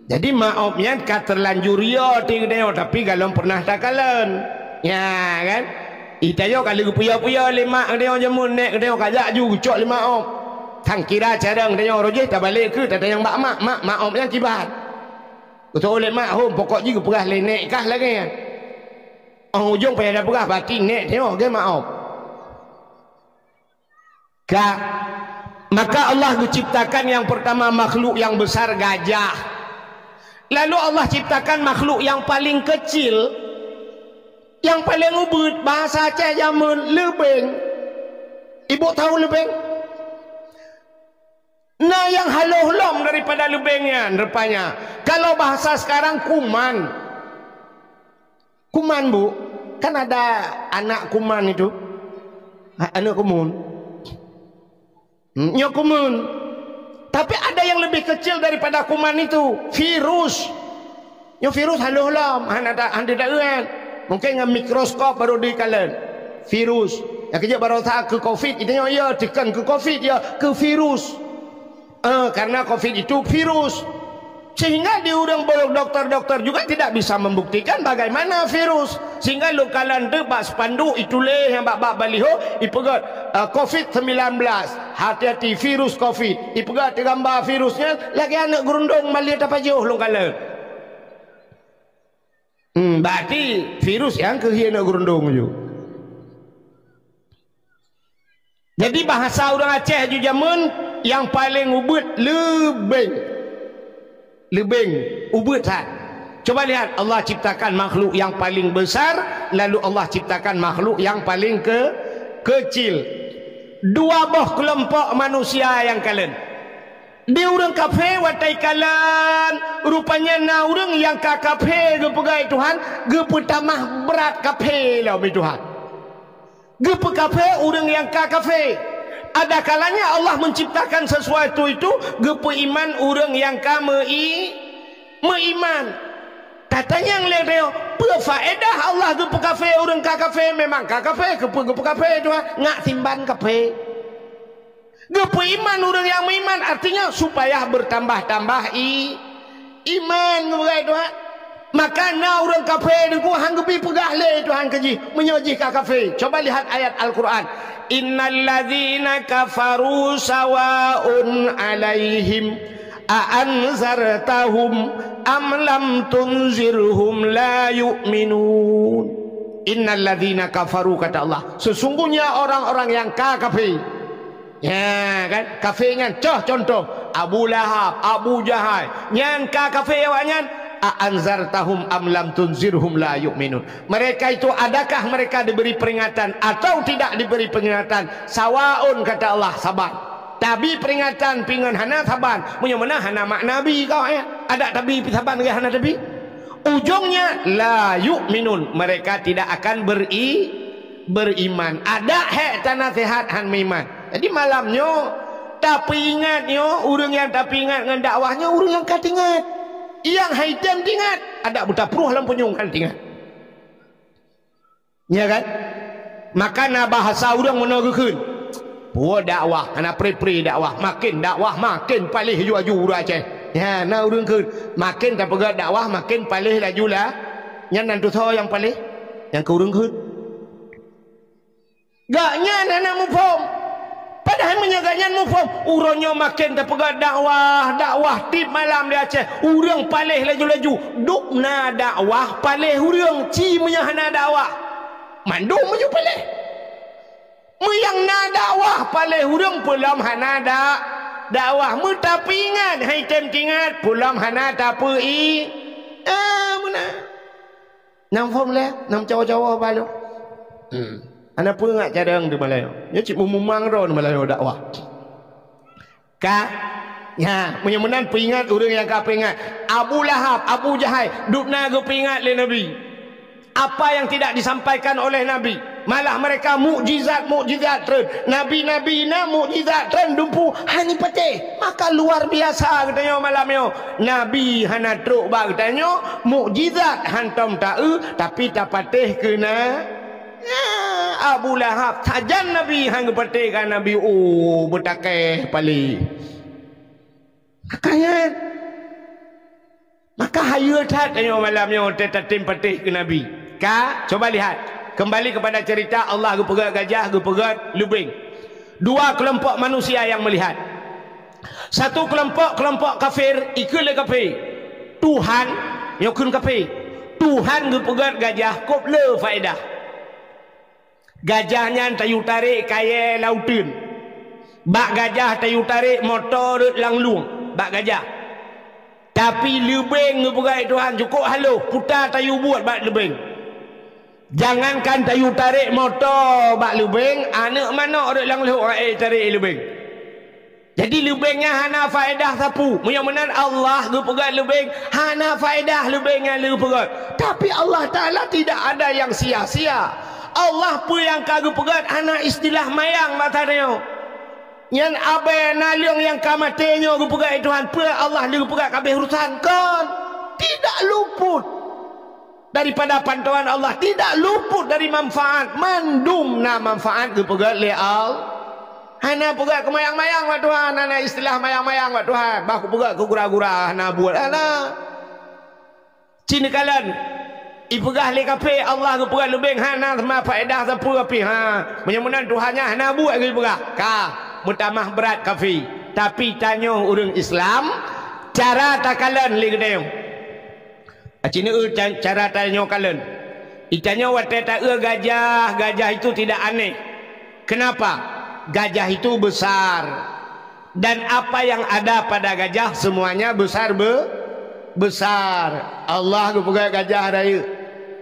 Jadi maop nyan ka terlanjur yo ti geutanyoe, tapi galom pernah takalon. Ya kan? Itanyoe ka lheueh geupuyo-puyo lé mak geutanyoe jameun, nèk geutanyoe kajak ju geucok lé maop. Sangkira carông geutanyoe roh jih tabalek keu tatanyong bak mak, mak, maop nyan kiban. Geutanyoe lé mak hom pokok jih geupeugah lé nèk kah lagèe nyan. Ong ujong payah tapeugah bati nèk tanyoe geumaop. Ka. Maka Allah geuciptakan nyang pertama makhluk nyang besar gajah. Lalu Allah ciptakan makhluk nyang paling kecil, nyang paling ubeut, bahasa Aceh jameun leubeng. Ibu tahu leubeng? Na nyang haloh lom daripada leubeng nyan rupanya. Kalau bahasa sekarang kuman. Kuman, Bu, kan ada anak kuman itu. Ha, aneuk kumun. Hmm, nyoe kumun. Tapi ada yang lebih kecil daripada kuman itu, virus. Nyoe virus haloh lom, hana ta-, hana taeu nyan. Mungkin ngon mikroskop baru dikalon virus. Nyang keujeuet baroesa keu covid, itu nyoe ya, tekan keu covid ya, keu virus. Eh, karena covid itu virus. Sehingga di ureuëng bolong doktor-doktor juga tidak bisa membuktikan bagaimana virus. Sehingga lôn kalon teuk bak spanduk ituléh nyang bak-bak baliho ipeugét, eh, covid sembilan belas. Hati-hati virus covid. Ipeugét teugamba virusnya lagée aneuëk geurundong malie tapajoh lôn kalon. Hmm, berarti virus nyang keuh aneuëk geurundong ju. Jadi bahasa ureuëng Aceh ju jameun nyang paleng ubeuet leubeng. Leubeng ubeuet that. Coba lihat, Allah ciptakan makhluk yang paling besar, lalu Allah ciptakan makhluk yang paling ke-, kecil. Dua boh kelompok manusia nyang kalon. Di ureuëng kafé watée kalon, rupanya na ureuëng nyang ka kafé geupeugah Tuhan, geupeutamah brat kafé lom Tuhan. Geupeukafé ureuëng nyang ka kafé. Ada kalanya Allah menciptakan sesuatu itu geupeuiman ureuëng nyang ka meu-i-, meuiman. Tatanyong lé tanyoe, peue faedah Allah geupeukafé ureuëng ka kafé? Memang ka kafé, keupeue geupeukafé Tuhan? Ngat simban kafé. Geupeuiman ureuëng nyang meuiman, artinya supaya bertambah-tambah i-, iman, geupeugah Tuhan. Maka na ureuëng kafé deungon han geubi peugah lé Tuhan keu jih, meunyoe jih ka kafé. Coba lihat ayat Al-Quran. Innal ladzina kafaru sawaun alaihim a anzartahum am lam tunzirhum la yu'minun. Innal ladzina kafaru, kata Allah, sesungguhnya orang-orang yang ka kafé. Ya kan? Kafé nyan, coh contoh, Abu Lahab, Abu Jahal, nyan ka kafé awaknyan, a anzartahum am lam tunzirhum la yu'minun. Mereka itu, adakah mereka diberi peringatan atau tidak diberi peringatan? Sawaun, kata Allah, saban. Tabi peringatan pingan hana saban, meunyoe meunan hana makna bi kau, ya. Adak tabi pi saban ke hana tabi? Ujungnya, la yu'minun, mereka tidak akan beri-, beriman. Adak hek tanasihat han meuiman. Jadi malam nyoe, tapeuingat nyoe, ureuëng nyang tapeuingat ngon dakwah nyoe, ureuëng nyang ka tingat. Nyang hai tem tingat, adak beutapruh lam punyueng han tingat. Ya kan? Maka na bahasa ureuëng meunoe geukheun, "Peue dakwah, hana pri-pri dakwah, maken dakwah maken paléh laju-laju ureuëng Aceh." Ya, na ureuëng kheun, maken tapeugah dakwah maken paléh laju lah. Nyan nan tutoe nyang paléh, nyang keu ureuëng kheun. Gak nyan hana muphom. Padahai meunyoe gobnyan muphom, uroe nyoe maken tapeugah dakwah, dakwah tiep malam di Aceh, ureuëng paléh laju-laju. Dubna dakwah paléh ureuëng, ci meunyoe hana dakwah. Mandum meunyoe paléh. Meunyoe na dakwah paléh ureuëng, peulom hana da-, dakwah. Meutapeuingat, hai tem tingat, peulom hana tapeu-i-, eh, meunan. Nyang phom lé, nyang cawa-cawa balo. Hmm. Hana peue ngat cadang di Malayo. Nyoe cit meumumang droe di Malayo dakwah. Ka? Ya, meunyoe meunan peuingat ureuëng nyang ka peuingat. Abu Lahab, Abu Jahai, dubna geupeuingat lé Nabi. Apa yang tidak disampaikan oleh Nabi? Malah mereka mukjizat-mukjizat treun. Nabi-nabi na mukjizat treun dumpu hana patéh. Maka luar biasa geutanyoe malam nyoe. Nabi hana trok bak geutanyoe, mukjizat hantom ta-eu, tapi tapatéh keu na. Nya, Abu Lahab, sajan Nabi han geupatéh ka Nabi, oh, beutakeh paléh. Makanya, maka hayeue that tanyoe malam nyoe tatem patéh keu Nabi. Ka, coba lihat. Kembali kepada cerita Allah geupeugét gajah, geupeugét leubeng. Dua kelompok manusia yang melihat. Satu kelompok, kelompok kafir, ikheun lé kafé, "Tuhan," nyoe kheun kafé, "Tuhan geupeugét gajah kôb le faedah. Gajah nyan tayue tarek kayée lauteun. Bak gajah tayue tarek moto rot lam lueng, bak gajah. Tapi leubeng geupeugét Tuhan cukôp halôh, peue ta tayue buet bak leubeng. Jangankan tayue tarek moto bak leubeng, aneuëk manok rot lam lhok rae tarek leubeng." Jadi leubeng nyan hana faedah sapeue. Meunyoe meunan Allah geupeugét leubeng, hana faedah leubeng nyang geupeugét. Tapi Allah Taala tidak ada yang sia-sia. Allah peue nyang ka geupeugét hana istilah mayang bak tanyoe. Nyan abée naleueng nyang ka maté nyoe geupeugét Tuhan, peue Allah lé geupeugét ka abéh urusan? Kon. Tidak luput. Daripada pantauan Allah tidak luput dari manfaat. Mandum na manfaat geupeugét lé Allah. Hana peugét keumayang-mayang bak Tuhan, hana istilah mayang-mayang bak Tuhan. Bah kupeugét keu gura-gura, hana buet, hana. Cit neukalon, ipeugah lé kafé Allah geupeugét leubeng, hana teuma faedah sapeue pih, ha. Meunyoe meunan Tuhan nyan hana buet geupeugah, ka meutamah brat kafé. Tapi tanyoe ureuëng Islam, cara takalon lé geutanyoe. Aci neueu ca-, cara tanyoe kalon. Itanyoe watée taeu gajah, gajah itu tidak aneh. Kenapa? Gajah itu besar. Dan apa yang ada pada gajah semuanya besar be-, besar. Allah geupeugét gajah rayeuk.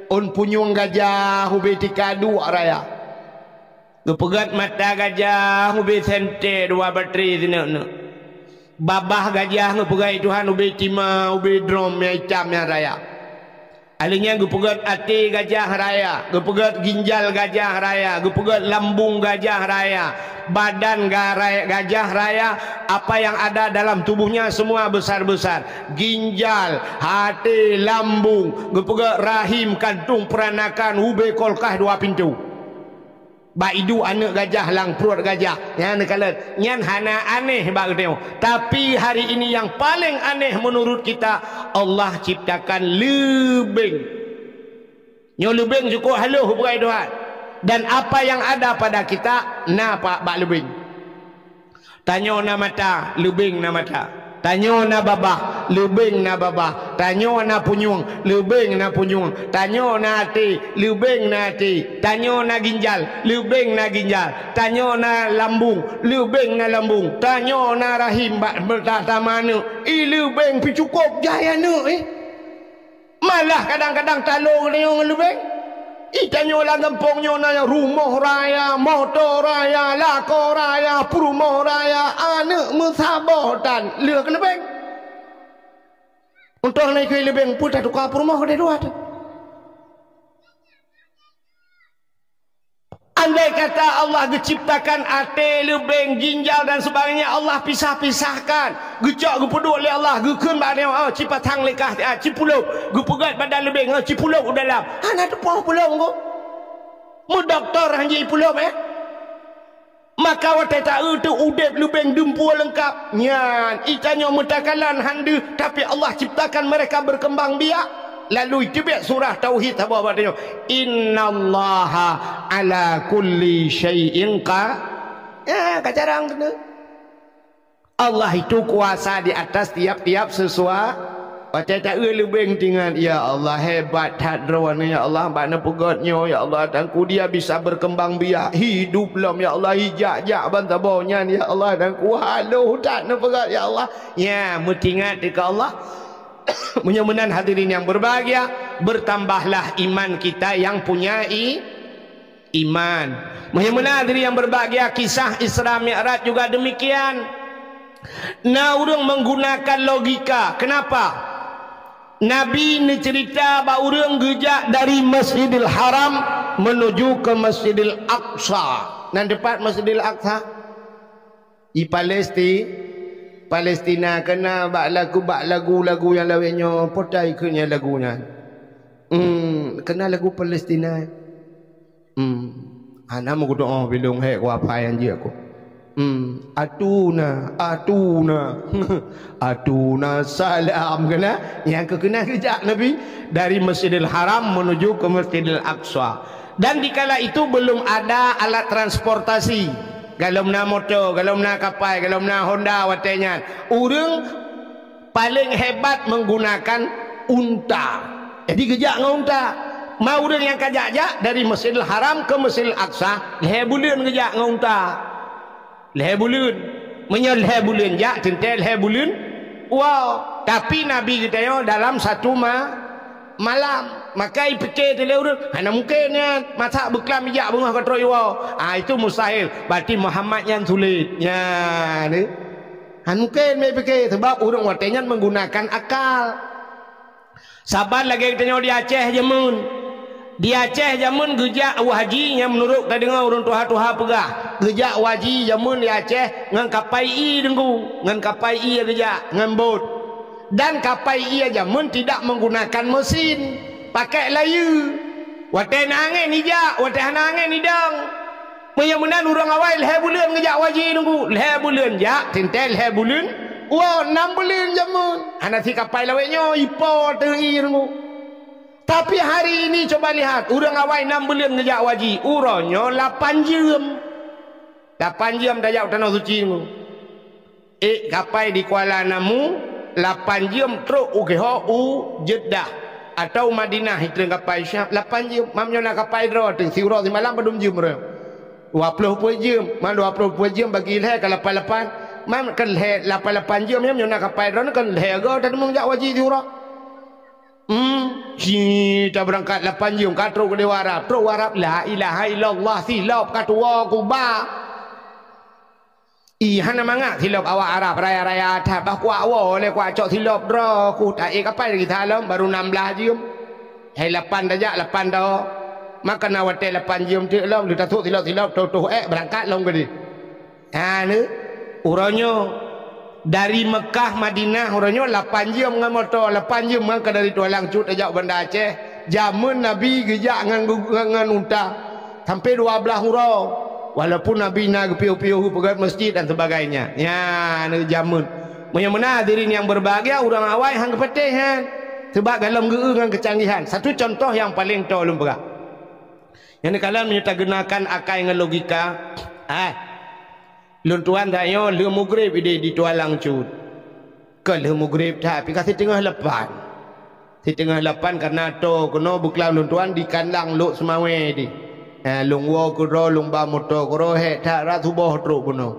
Ôn punyueng gajah ubé tika duek raya. Geupeugét mata gajah ubé sente dua batri sineuk-neuk. Babah gajah geupeugét Tuhan ubé tima, ubé drom nyang itam nyang raya. Alheuh nyan geupeugét até gajah raya, geupeugét ginjal gajah raya, geupeugét lambung gajah raya, badan ga-, raya, gajah raya, apa yang ada dalam tubuhnya semua besar-besar. Ginjal, até, lambung, geupeugét rahim, kantong peuranakan, ubé kulkas dua pintoe. Bak iduek aneuëk gajah lam pruet gajah. Nyan neukalon. Nyan hana aneh bak geutanyoe. Tapi hari ini yang paling aneh menurut kita, Allah ciptakan leubeng. Nyoe leubeng cukôp halôh bukai Tuhan. Dan apa yang ada pada kita, na pa-, bak leubeng. Tanyoe na mata, leubeng na mata. Tanyoe na babah, leubeng na babah. Tanyoe na punyueng, leubeng na punyueng. Tanyoe na até, leubeng na até. Tanyoe na ginjal, leubeng na ginjal. Tanyoe na lambung, leubeng na lambung. Tanyoe na rahim bak meutah tamah aneuëk, i leubeng pih cukôp jai aneuëk, eh. Malah kadang-kadang talo geutanyoe ngon leubeng. Itanyoe lam gampông nyoe na rumoh raya, moto raya, lakoe raya, peurumoh raya, aneuëk meusaboh tan lheueh keu leubeng. Untông na ikeu leubeng peue tatuka peurumoh keudeh dua teuh. Andai kata Allah geuciptakan até, leubeng, ginjal dan sebagainya, Allah pisah-pisahkan. Geucok geupeuduek lé Allah, geukheun bak nyoe, oh, cipasang lé kah, ah, cipulop, geupeugét badan leubeng, oh, cipulop u dalam. Hana teupoh pulop engko. Meudoktor han jipulop, eh. Maka watée taeu teu udeb leubeng dumpeue leungkap. Nyan, itanyoe meutakalan han deuh, tapi Allah ciptakan mereka berkembang biak. Lalu iteubiet surah Tauhid saboh bak tanyoe, "Innallaha ala kulli syai'in qa-," ya, ka jarang kena. Allah itu kuasa di atas tiap-tiap sesua-, watée taeu leubeng tingat, "Ya Allah, hebat that Droeneuh, ya Allah, bak neupeugét nyoe, ya Allah, Teungku, dia bisa berkembang biak, hidup lom, ya Allah, ijak-jak ban saboh nyan, ya Allah, Teungku, halôh that neupeugét, ya Allah." Ya, meutingat keu Allah. Meunyoe meunan hadirin yang berbahagia, bertambahlah iman kita yang punya i-, iman. Meunyoe meunan hadirin yang berbahagia, kisah Isra Mi'raj juga demikian. Na ureuëng menggunakan logika. Kenapa? Nabi neucerita bak ureuëng geujak dari Masjidil Haram menuju ke Masjidil Aqsa. Nan teupat Masjidil Aqsa? Di Palesti-, Palestina, kena bak lagu, bak lagu-lagu nyang lawét nyoe, potai keu nyan lagu nyan. Hmm, kena lagu Palestina. Hmm, hana meugudoh bilong hek kuapa nyang jeuet ku. Hmm, atuna, atuna. Atuna salam kena. Nyang keu keunan geujak Nabi dari Masjidil Haram menuju ke Masjidil Aqsa. Dan dikala itu belum ada alat transportasi. Galom na moto, galom na kapai, galom na Honda watée nyan. Ureuëng paléng hebat menggunakan unta. Jadi geujak ngon unta. Ma ureuëng nyang ka jak-jak dari Masjidil Haram ke Masjidil Aqsa, lhée buleuen geujak ngon unta. Lhée buleuen. Meunyoe lhée buleuen jak, teuntée lhée buleuen. Wow, tapi Nabi geutanyoe dalam satu ma-, malam. Maka ipike teuh lé ureuëng, hana mungken nyan. Masa beuklam ijak beungoh ka trok iwoe. Ah, itu mustahil. Berarti Muhammad nyan sulet. Nyan, eh. Hana mungken meuipike, sebab ureuëng watée nyan menggunakan akal. Saban lagée geutanyoe di Aceh jameun. Di Aceh jameun geujak u haji nyang meunurot tadeungoe ureuëng tuha-tuha peugah. Geujak u haji jameun di Aceh ngon kapai ie Teungku, ngon kapai ie geujak, ngon bot. Dan kapai ie jameun tidak menggunakan mesin. Pakèk layeue. Watèe na angèn ijak, watèe hana angèn idong. Meunyoe meunan ureueng awai lhèe buleuen geujak u haji Teungku. Lhèe buleuen jak, teuntèe lhèe buleuen woe, nam buleuen jameun. Hana sit kapai lawét nyoe, ipo teuh ie Teungku. Tapi hari ini coba lihat, ureueng awai nam buleuen geujak u haji, uroe nyoe lapan jeuem. Lapan jeuem tajak u Tanoh Suci Teungku. Ék kapai di Kuala Namu, lapan jeuem trok u Keuhok u Jeddah atau Madinah, hitreun kapai Syam, lapan jeuem. Mam nyoe na kapai droe teuh, siuroe simalam padum jeuem droe? Dua ploh peuet jeuem. Mam dua ploh peuet jeuem bagi lhèe ka lapan lapan. Mam kan lhèe, lapan lapan jeuem, mam nyoe na kapai droe kan lhèe go tateumeung jak u haji siuroe. Hmm, si tabeurangkat lapan jeuem ka trok u Dewa Arab. Trok u Arab, la ilaha illallah, silop ka tuwoe Kuba. Ih, hana mangat silop awak Arab raya-raya that, bah kuak woe lé kuak cok silop droe, ku taék kapai lagi salom, baru nam blaih jeuem. Hai lapan tajak, lapan tawoe. Maka na watèe lapan jeuem teuk lom, lheueh tasôk silop-silop, toh-toh ék beurangkat lom keudéh. Ha, ni, uroe nyoe dari Meukah Madinah, uroe nyoe lapan jeuem ngon moto, lapan jeuem ngon ka dari Tualang Cut tajak u Banda Aceh. Jameun Nabi geujak ngon, ngon, ngon unta. Sampai dua blaih uroe. Walaupun Nabi na geupiôh-piôh geupeugöt masjid dan sebagainya. Nyan jameun. Meunyoe meunan hadirin yang berbahagia, ureueng awai han geupatéh nyan. Sebab golom geu-eu ngon kecanggihan. Satu contoh nyang paleng toe lôn peugah. Nyang neukalon meunyoe tageunakan akai ngon logika, ah, lôn tuan tanyoe lheueh mugreb idéh di Tualang Cut. Kon lheueh mugreb that, pih ka siteungoh lapan. Siteungoh lapan ka na toe keunoe beuklam lôn tuan di kandang Lhok Seumawé di. Ha, lôn woe keudroe, lôn ba moto keudroe, hék that rot suboh trok keunoe.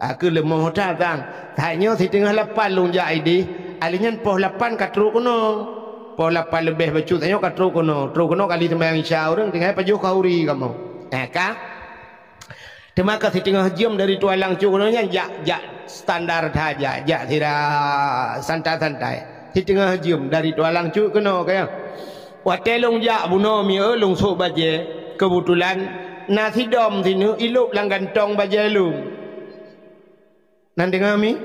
Aku leumoh that sang. Tanyoe siteungoh lapan lôn jak idéh, alèh nyan poh lapan ka trok keunoe. Poh lapan leubeh bacut tanyoe ka trok keunoe. Trok keunoe kali seumayang Isya ureueng tinggai pajoh khanduri kamoe. Ha, ka? Teuma ka siteungoh jeuem dari Tualang Cut keunoe nyan jak, jak standar that, jak, jak sira santai-santai. Siteungoh jeuem dari Tualang Cut keunoe, ka nyan. Watèe lôn jak bunoe miseue lôn sôk bajèe, keubeutulan na sidom sineuk ilôb lam gantong bajèe lôn. Nan deungö mi?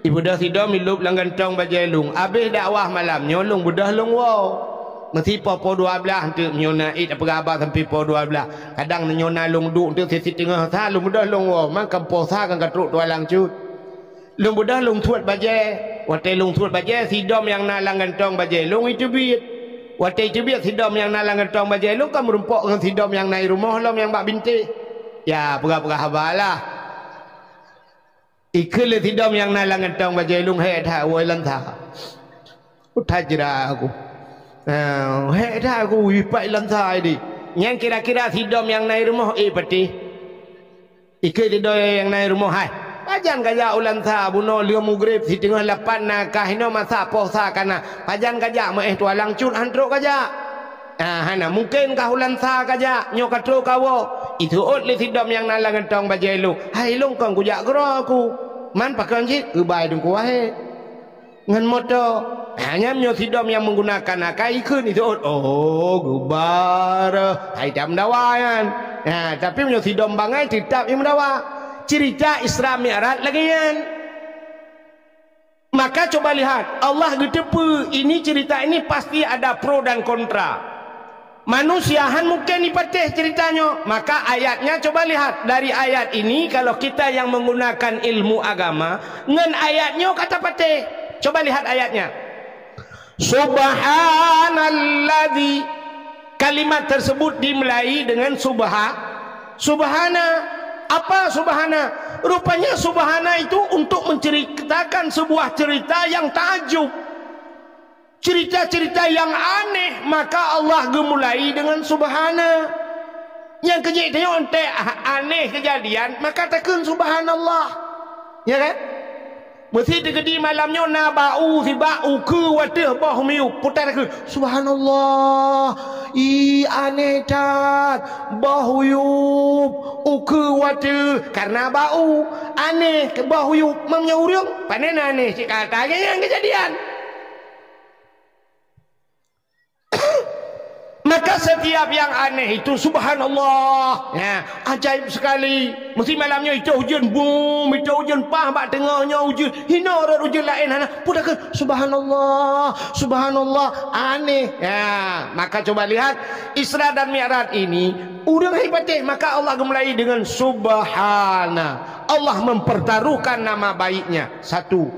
Ibeudôh sidom ilôb lam gantong bajèe lôn. Abéh dakwah malam nyoe lôn beudôh lôn woe. Meusi poh, poh dua blaih teuk nyoe na ék tapeugah haba sampoe poh dua blaih. Kadang nyoe na lôn duek teuk siteungoh sa lôn beudôh lôn woe. Mangkam poh sa kan ka trok Tualang Cut. Lôn beudôh lôn suet bajèe. Watèe lôn suet bajèe, sidom nyang na lam gantong bajèe lôn iteubiet. Watèe iteubiet sidom nyang na lam gantong bajèe lôn ka meurumpok ngon sidom nyang na i rumoh lom nyang bak bintéh. Ya, peugah-peugah haba lah. Ikheun lé sidom nyang na lam gantong bajèe lôn, "Hék that woe i Lansa." Utai jira aku. Ah, hék that aku ipat i Lansa di. Nyang kira-kira sidom nyang na i rumoh, eh, patéh. Ikheun sidom nyang na i rumoh, "Hai, pajan kajak u Lansa bunoe lheueh mugreb siteungoh lapan na kah inoe masa poh sa ka na. Pajan kajak meuéh Tualang Cut han trok kajak?" Ah, hana mungken kah u Lansa kajak, nyoe ka trok kawoe. Iseuôt lé sidom nyang na lam gantong bajèe lôn. Hai lôn kon kujak keudroe ku. Man pakon cit, keubai Teungku Wahé. Ngon moto. Ah, nyan nyoe sidom nyang menggunakan akai ikheun iseuôt. Oh, geubar. Hai tam dawa nyan. Nah, tapi meunyoe sidom bangai tetap imeudawa. Cerita Isra Mi'raj lagèe nyan. Maka coba lihat, Allah geuteupeue ini cerita ini pasti ada pro dan kontra. Manusia han mungken ipatéh cerita nyoe, maka ayatnya coba lihat. Dari ayat ini, kalau kita yang menggunakan ilmu agama, ngon ayat nyoe ka tapatéh. Coba lihat ayatnya. Subhanalladzi. Kalimat tersebut dimulai dengan subha-, subhana. Apa subhana? Rupanya subhana itu untuk menceritakan sebuah cerita yang takjub. Cerita-cerita yang aneh, maka Allah geumulai dengan subhana. Nyang keujeuet tanyoe, aneh kejadian, maka takheun subhanallah. Ya kan? Meusi teukeudi malam nyoe na bak u sibak, u keue u ateueh boh miyueb. Putar keu, "Subhanallah, ih, aneh that, boh miyueb, u keue u ateueh, karena bak u, aneh boh miyueb." Meunyoe ureueng, pane na aneh cit kata nyang keujadian. Maka setiap yang aneh itu, subhanallah. Ya, ajaib sekali. Mesti malam nyoe itu hujan, bum, itu hujan pah bak teungoh nyoe hujan. Hino rot hujan laén hana. Pun dah ke, subhanallah, subhanallah, aneh. Ya, maka coba lihat Isra dan Mi'raj ini, ureuëng hai patéh, maka Allah geumulai dengan subhana. Allah mempertaruhkan nama baiknya. Satu.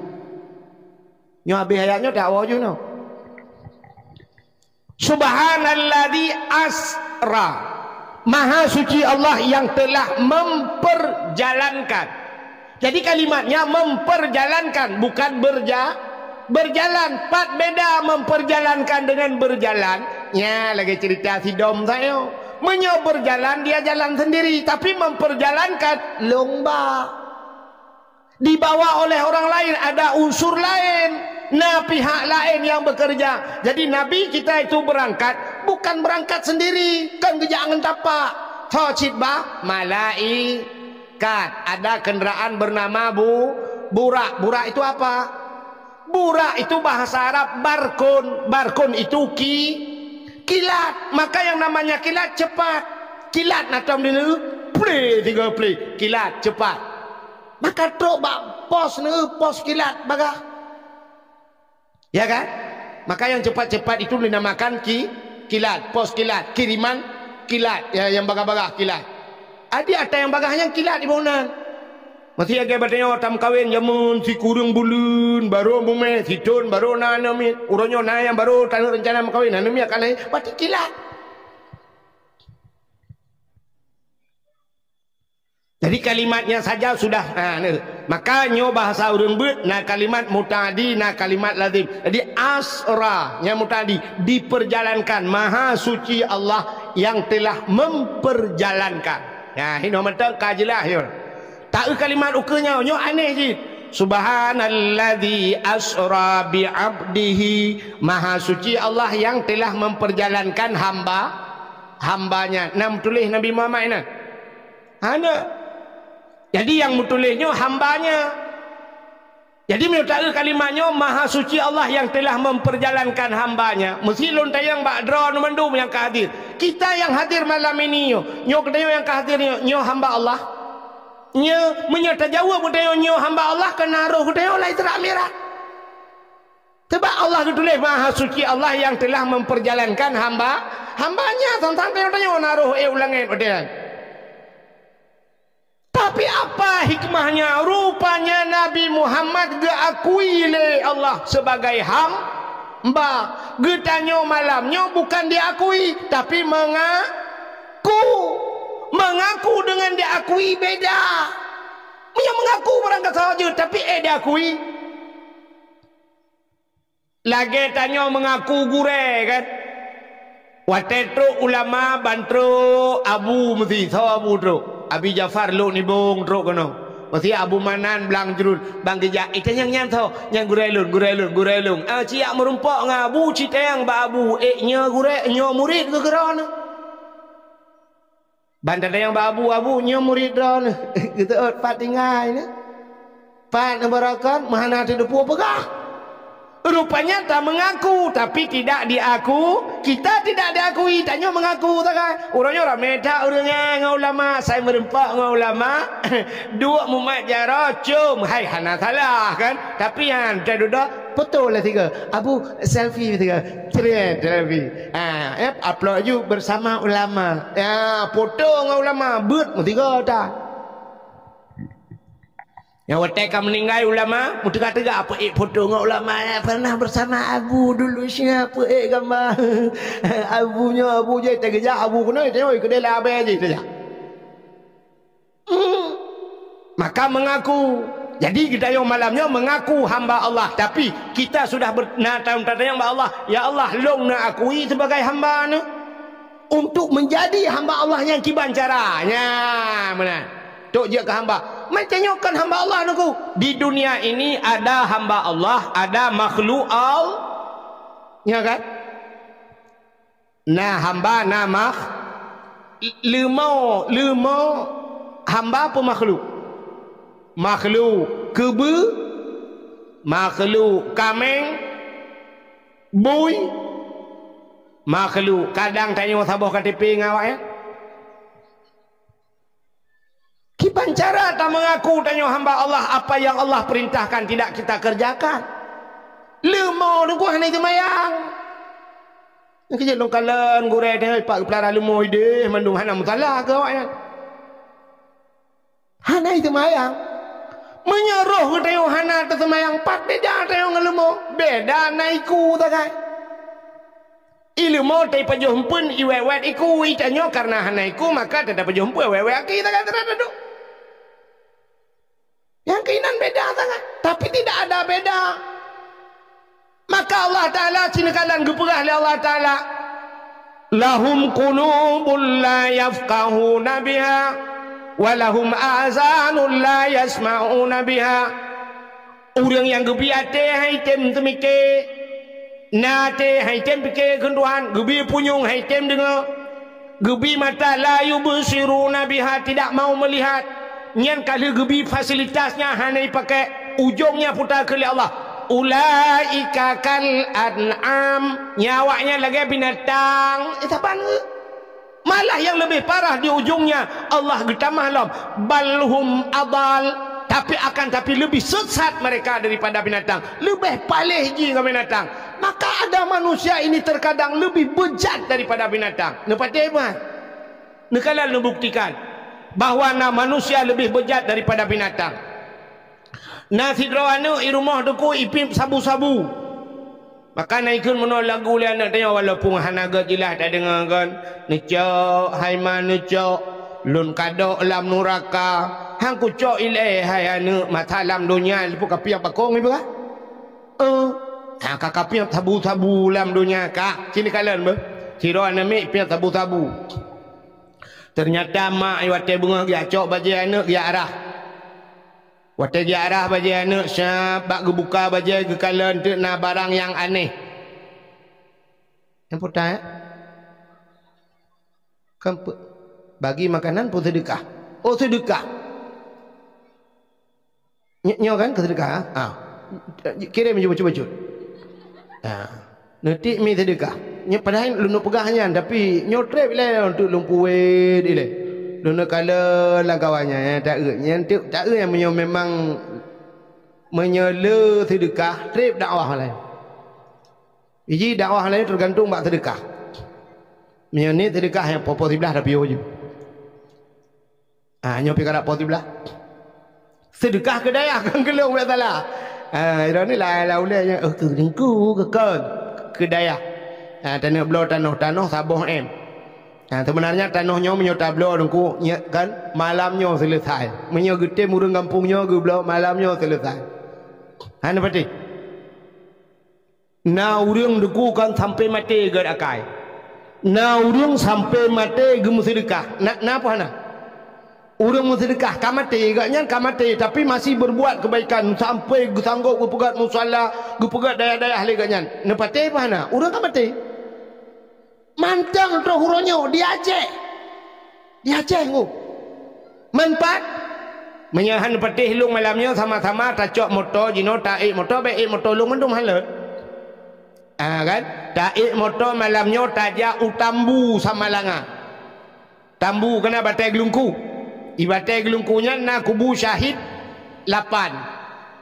Nyoe habéh ayat nyoe, tak awal je nyoe. Subhanalladzi asra. Maha suci Allah yang telah memperjalankan. Jadi kalimatnya memperjalankan, bukan berja-, berjalan. Pat beda memperjalankan dengan berjalan. Nya lagi cerita si dom saya. Meunyoe berjalan, dia jalan sendiri, tapi memperjalankan lomba. Dibawa oleh orang lain, ada unsur lain, na pihak lain yang bekerja. Jadi Nabi kita itu berangkat, bukan berangkat sendiri, kan geujak ngon tapak. Tho cit bah malaikat. Ada kendaraan bernama bu-, burak. Burak itu apa? Burak itu bahasa Arab barkun. Barkun itu ki-, kilat. Maka yang namanya kilat cepat. Kilat na tom dulu, plé tiga plé. Kilat cepat. Maka trok bak pos neu, pos kilat bagah. Ya kan? Maka yang cepat-cepat itu dinamakan ki-, kilat, pos kilat, kiriman kilat, ya, yang bagah-bagah kilat. Adi ata yang bagah nyang kilat di bonan. Masih agak batanya tam kawin jamun si kurung buleuen, baru bumé, si thon, baru na aneuk miet. Uroe nyoe na yang baru taneuk rencana mengkawin, aneuk miet akan lahir, berarti kilat. Jadi kalimatnya saja sudah, ha, ni. Maka nyoe bahasa ureuëng beuet, na kalimat muta'addi, na kalimat lazim. Jadi asra nyang muta'addi, diperjalankan, maha suci Allah yang telah memperjalankan. Ya, hino mantong ka jeulaih nyoe. Tak eu kalimat ukeue nyoe, nyoe aneh jih. Subhanalladzi asra bi abdihi. Maha suci Allah yang telah memperjalankan hamba, hambanya. Na meutuléh Nabi Muhammad nyan? Hana. Jadi yang meutuléh nyoe hambanya. Jadi meunyoe taeu kalimat nyoe, maha suci Allah yang telah memperjalankan hambanya. Meusi lôn tanyong bak droe mandum nyang ka hadir. Kita yang hadir malam ini nyoe, nyoe geutanyoe nyang ka hadir nyoe, nyoe hamba Allah? Nyoe, meunyoe tajaweueb geutanyoe nyoe hamba Allah, keunan roh geutanyoe lam Isra Mi'raj. Sebab Allah geutuléh maha suci Allah yang telah memperjalankan hamba, hambanya. Sang-sang tanyoe na roh ék u langét watée nyan. Tapi apa hikmahnya? Rupanya Nabi Muhammad geuakui lé Allah sebagai hamba. Geutanyoe malam nyoe bukan diakui, tapi mengaku. Mengaku dengan diakui beda. Meunyoe mengaku barang kata saja, tapi ék diakui. Lagée tanyoe meungaku gurée, kan? Watée trok ulama ban trok abu meusi, soe abu trok? Abi Jafar Lhok Nibong trok keunoe. Meusi Abu Manan Blang Jruen, ban geujak, "Eh, tanyong nyan soe?" "Nyan gurée lôn, gurée lôn, gurée lôn." Ah, siyak meurumpok ngon abu, cit tanyong bak abu, "Eh, nyoe gurée, nyoe murit keu keudroe?" Ban tatanyong bak abu, "Abu, nyoe murit droeneuh." Geuteuôt pat tinggai nyoe. Pat neubaroekon, meuhana teudeupue peugah. Rupanya ta mengaku, tapi tidak diaku, kita tidak diakui, tanyoe mengaku sagai. Uroe nyoe ramé that ureuëng nyan ngon ulama, sai meurumpok ngon ulama, duek mumat jaroe, com, hai hana salah kan? Tapi nyan, tak dudoe, foto lah tiga. Abu, selfie tiga. Cret, selfie. Ha, eh, upload ju bersama ulama. Ya, foto ngon ulama, beuet meusigoe that. Nyang watée ka meuninggai ulama, meuteuga-teuga apa ék foto ngon ulama, eh, pernah bersama Abu dulu, siapa ék gambar. Abu nyoe, Abu jih, teugeujak Abu keunoe, tengok keudéh labée jih, teugeujak. Hmm. Maka mengaku. Jadi geutanyoe malam nyoe mengaku hamba Allah, tapi kita sudah ber-, na taum tatanyong bak Allah, "Ya Allah, lôn na akui sebagai hamba neuh?" Untuk menjadi hamba Allah nyang kiban cara. Nya, meunan. Tok jeuet keu hamba. Macam nyoe kon hamba Allah neuh ku. Di dunia ini ada hamba Allah, ada makhluk Allah. Nya kan? Na hamba, na makh-, leumo, leumo hamba peue makhluk? Makhluk keubeu, makhluk kaméng, bui, Makhluk, kadang tanyoe saboh K T P ngon awaknyan. Kiban cara tameungaku tanyoe hamba Allah, apa yang Allah perintahkan tidak kita kerjakan. Leumo teungku hana seumayang. Nyang keu jeuet lôn kalon gurée tanyoe pat geupeulara leumo ideh mandum hana meusalah keu awaknyan. Hana seumayang. Meunyoe roh geutanyoe hana teuseumayang, pat beda tanyoe ngon leumo? Beda na iku sagai. I leumo teupajoh eumpeuen i wet-wet iku, i tanyoe kareuna hana iku maka teupajoh eumpeuen wet-wet aki sagai teuh duek. Nyang keuinan beda sangat, tapi tidak ada beda. Maka Allah Ta'ala, sinoe kalon geupeugah lé Allah Ta'ala, "Lahum qulubun la yafqahuna biha, wa lahum azanun la yasma'una biha." Ureuëng nyang geubi até han item teumike, na até han item pike keu Tuhan, geubi punyueng han item deungoe, geubi mata la yubsiruna biha, tidak mau melihat, nyan ka lheueh geubi fasilitas nyang hana ipakai, ujong nyang puta keu lé Allah. "Ulaika kal an'am," nyan awaknyan lagée binatang. Eh, saban geuh. Malah nyang leubeh parah di ujongnya, Allah geutamah lom, "Bal hum adal," tapi akan tapi lebih sesat mereka daripada binatang, leubeh paléh jih ngon binatang. Maka ada manusia ini terkadang lebih bejat daripada binatang. Neupatéh bah? Neukalon neubuktikan bahwa na manusia leubeh bejat daripada binatang. Na sidroe aneuëk i rumoh teungku ipiep sabu-sabu. Maka na ikheun meunoe lagu lé aneuëk tanyoe, walaupun hana gét jeulaih tadeungoe kon, "Neucok, hai ma neucok, lôn kadok lam nuraka." Han kucok ilée hai aneuëk, masa lam donya leupah kapiep bakong ipeugah. Eh, han ka kapiep sabu-sabu lam donya ka. Sinoe kalon beuh. Sidroe aneuëk miet piep sabu-sabu. Teunyata mak watée beungoh geujak cok bajée aneuëk geujak arah. Watée geujak arah bajée aneuëk siab bak geubuka bajée geukalon teuk na barang nyang aneh. Nyang putai, eh? Kan pe-, bagi makanan peue seudeukah? Oh, seudeukah. Ny-, nyoe kan keu seudeukah, ha? Ah. Kirém ju bacut-bacut. Ah. Neutiek mi seudeukah. Nyoe padahai lôn peugah nyan, tapi nyoe treb ilée untuk lôn puwet ilée. Lôn kalon lam kawan nyan, nyang taeu. Nyang teuk taeu nyang meunyoe memang meunyoe le seudeukah, treb dakwah laén. Iji dakwah laén teugantung bak seudeukah. Meunyoe ni seudeukah nyang poh-poh siblaih tapiôh ju. Ah, nyoe pi karap poh siblaih. Seudeukah keu dayah kan keu lôn bék salah. Ah, droeneuh lah, lah ulée nyan, oh, keu teungku, keu kon, keu dayah. Ah, taneuk bloe tanoh, tanoh saboh M. Ah, sebenarnya tanoh nyoe meunyoe tabloe teungku, nyan kan malam nyoe selesai. Meunyoe geutem ureuëng gampông nyoe geubloe malam nyoe selesai. Hana patéh. Na ureuëng teungku kan sampai maté gét akai. Na ureuëng sampai maté geumeuseudeukah. Na, na apa hana? Ureuëng meuseudeukah ka maté, gobnyan ka maté, tapi masih berbuat kebaikan sampai geusanggop geupeugét musala, geupeugét dayah-dayah lé gobnyan. Neupatéh apa hana? Ureuëng ka maté. Mantong troh uroe nyoe di Aceh. Di Aceh ngu. Manfaat. Meunyoe han patéh lôn malam nyoe sama-sama tacok moto jinoe taék moto bék ék moto lôn mandum halot. Ah kan? Taék moto malam nyoe tajak u Tambu Samalanga. Tambu kana batée geulungku. I batée geulungku nyan na kubu syahid lapan.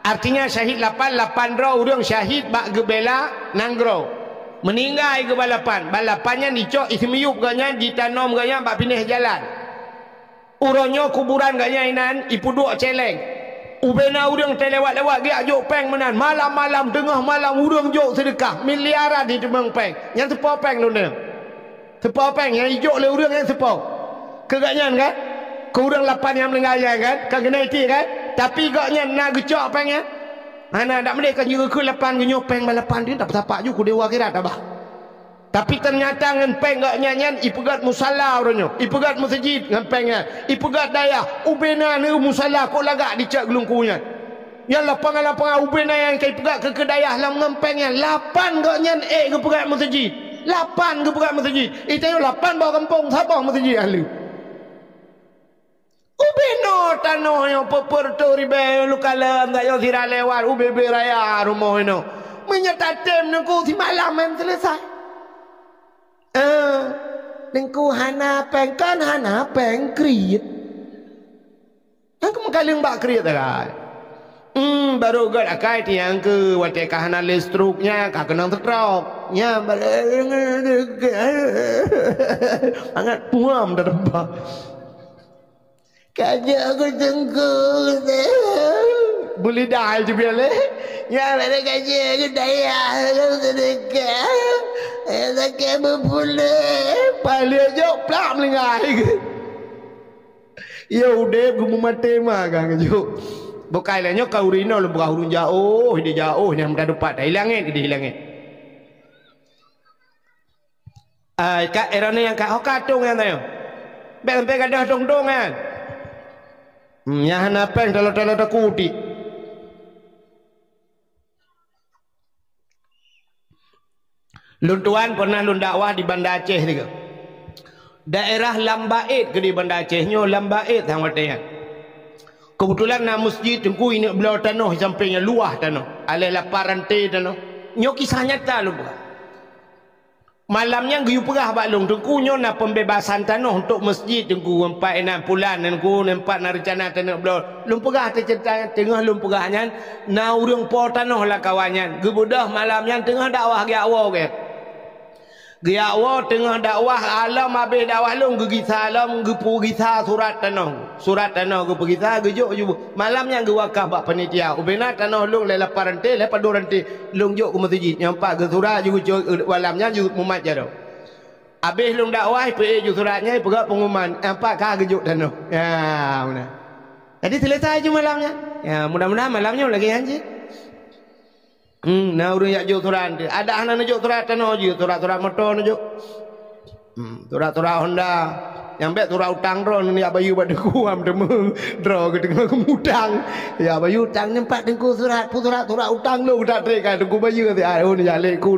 Artinya syahid lapan, lapan droe ureuëng syahid bak geubela nanggroe. Meuninggai geuba lapan, bak lapan nyan jicok iseumiyup gobnyan jitanom gobnyan bak binéh jalan. Uroe nyoe kuburan gobnyan inan ipeuduek céléng. Ubena ureuëng teulewat-lewat geujak jok péng meunan. Malam-malam teungoh malam ureuëng jok seudeukah miliaran jiteumeung péng. Nyan teupo péng lôn deungoe. Teupo péng nyang ijok lé ureuëng nyang teupo. Keu gobnyan kan? Keu ureuëng lapan nyang meuninggai nyan kan? Kan keuneuk iti kan? Tapi gobnyan na geucok péng nyan? Hana, dak meudeh ka jeuet keu lapan geunyoe péng bak lapan tu, tak sapak ju keu dewa akhirat abah. Tapi teunyata ngon péng gobnyan nyan ipeugét musala uroe nyoe, ipeugét meuseujid ngon péng nyan, ipeugét dayah, ubena neu musala kok lagak dicok geulungku nyan. Nyang lapangan-lapangan ubena nyang ka ipeugét keu keu dayah lam ngon péng nyan, lapan gobnyan ék geupeugét meuseujid. Lapan geupeugét meuseujid. Itanyoe lapan boh gampông saboh meuseujid ahli. Ubena tanoh nyoe peupeureutoh ribée luka lom dak nyoe sira lewat ubé-bé raya rumoh inoe. Meunyoe tatem nungku simalam meuseuleusoe. Teungku hana péng, kan hana péng kriet. Nyang keuh meukaleueng bak kriet akai. Hmm, barô gét akai tiang keu watée ka hana lé stroke nyan, ka keunong stroke. Nyan ba-, mangat puam dah teumpat. Ka jeuet keu teungku. Beulidah ai teubiet lé. Ya, pada ka jeuet keu dayah lôn seudeukah. Eh, sakét beupuléh. Palék jok plak meulinggai. Ya udeb geumumaté ma ka jok. Bukai lé nyoe ka ureueng inoe lôn peugah ureueng jaoh, di jaoh nyang meudadupat dah ilangét, di ilangét. Ai, ka, eh, droeneuh nyang ka, ho ka tông nyan tanyoe. Bèk sampai gadôh tông-tông nyan. Hmm, nyang hana péng talo-talo takutik. Lôn tuan pernah lôn dakwah di Banda Aceh tiga. Daerah Lambaet keu di Banda Aceh nyoe, Lambaet sang watèe nyan. Keubeutulan na meuseujid teungku ineuk bloe tanoh di sampéng nyan, luwah tanoh. Aléh lapan ranté tanoh. Nyoe kisah nyata lôn peugah. Malam nyan geuyue peugah bak lôn, "Teungku, nyoe na pembebasan tanoh untuk meuseujid, Teungku, ngon pat inan pulan, Teungku, ngon pat na reuncana taneuk bloe." Lôn peugah teuceurita nyan, teungoh lôn peugah nyan, na ureueng po tanoh lam kawan nyan. Geubeudôh malam nyan teungoh dakwah geujak woe gét. Geujak woe teungoh dakwah, alom abéh dakwah lôn geugisa lom, geupeugisa surat tanoh. Surat tanoh geupeugisa, geujok ju. Malam nyan geuwakaf bak panitia. Ubena tanoh lôn lé lapan ranté, lé padum ranté. Lôn jok keu meuseujid. Nyang pat geusurat ju geucok, malam nyan ju mumat jaroe. Abéh lôn dakwah, ipeue ju surat nyan, ipeugah pengumuman, nyang pat ka geujok tanoh. Ya, meunan. Jadi selesai ju malam nyan. Ya, mudah-mudahan malam nyoe lagèe nyan cit. Hmm, na ureueng jak jok surat. Adak hana neujok surat tanoh jih, surat-surat moto neujok. Hmm, surat-surat Honda. Nyang bèk surat utang droe neujak bayeue bak teungku am teumé droe geuteungoh geumutang. Ya bayeue utang nyan pat teungku surat, peue surat, surat utang lôn geutak trek ka teungku bayeue siat, oh, neujak lé ku.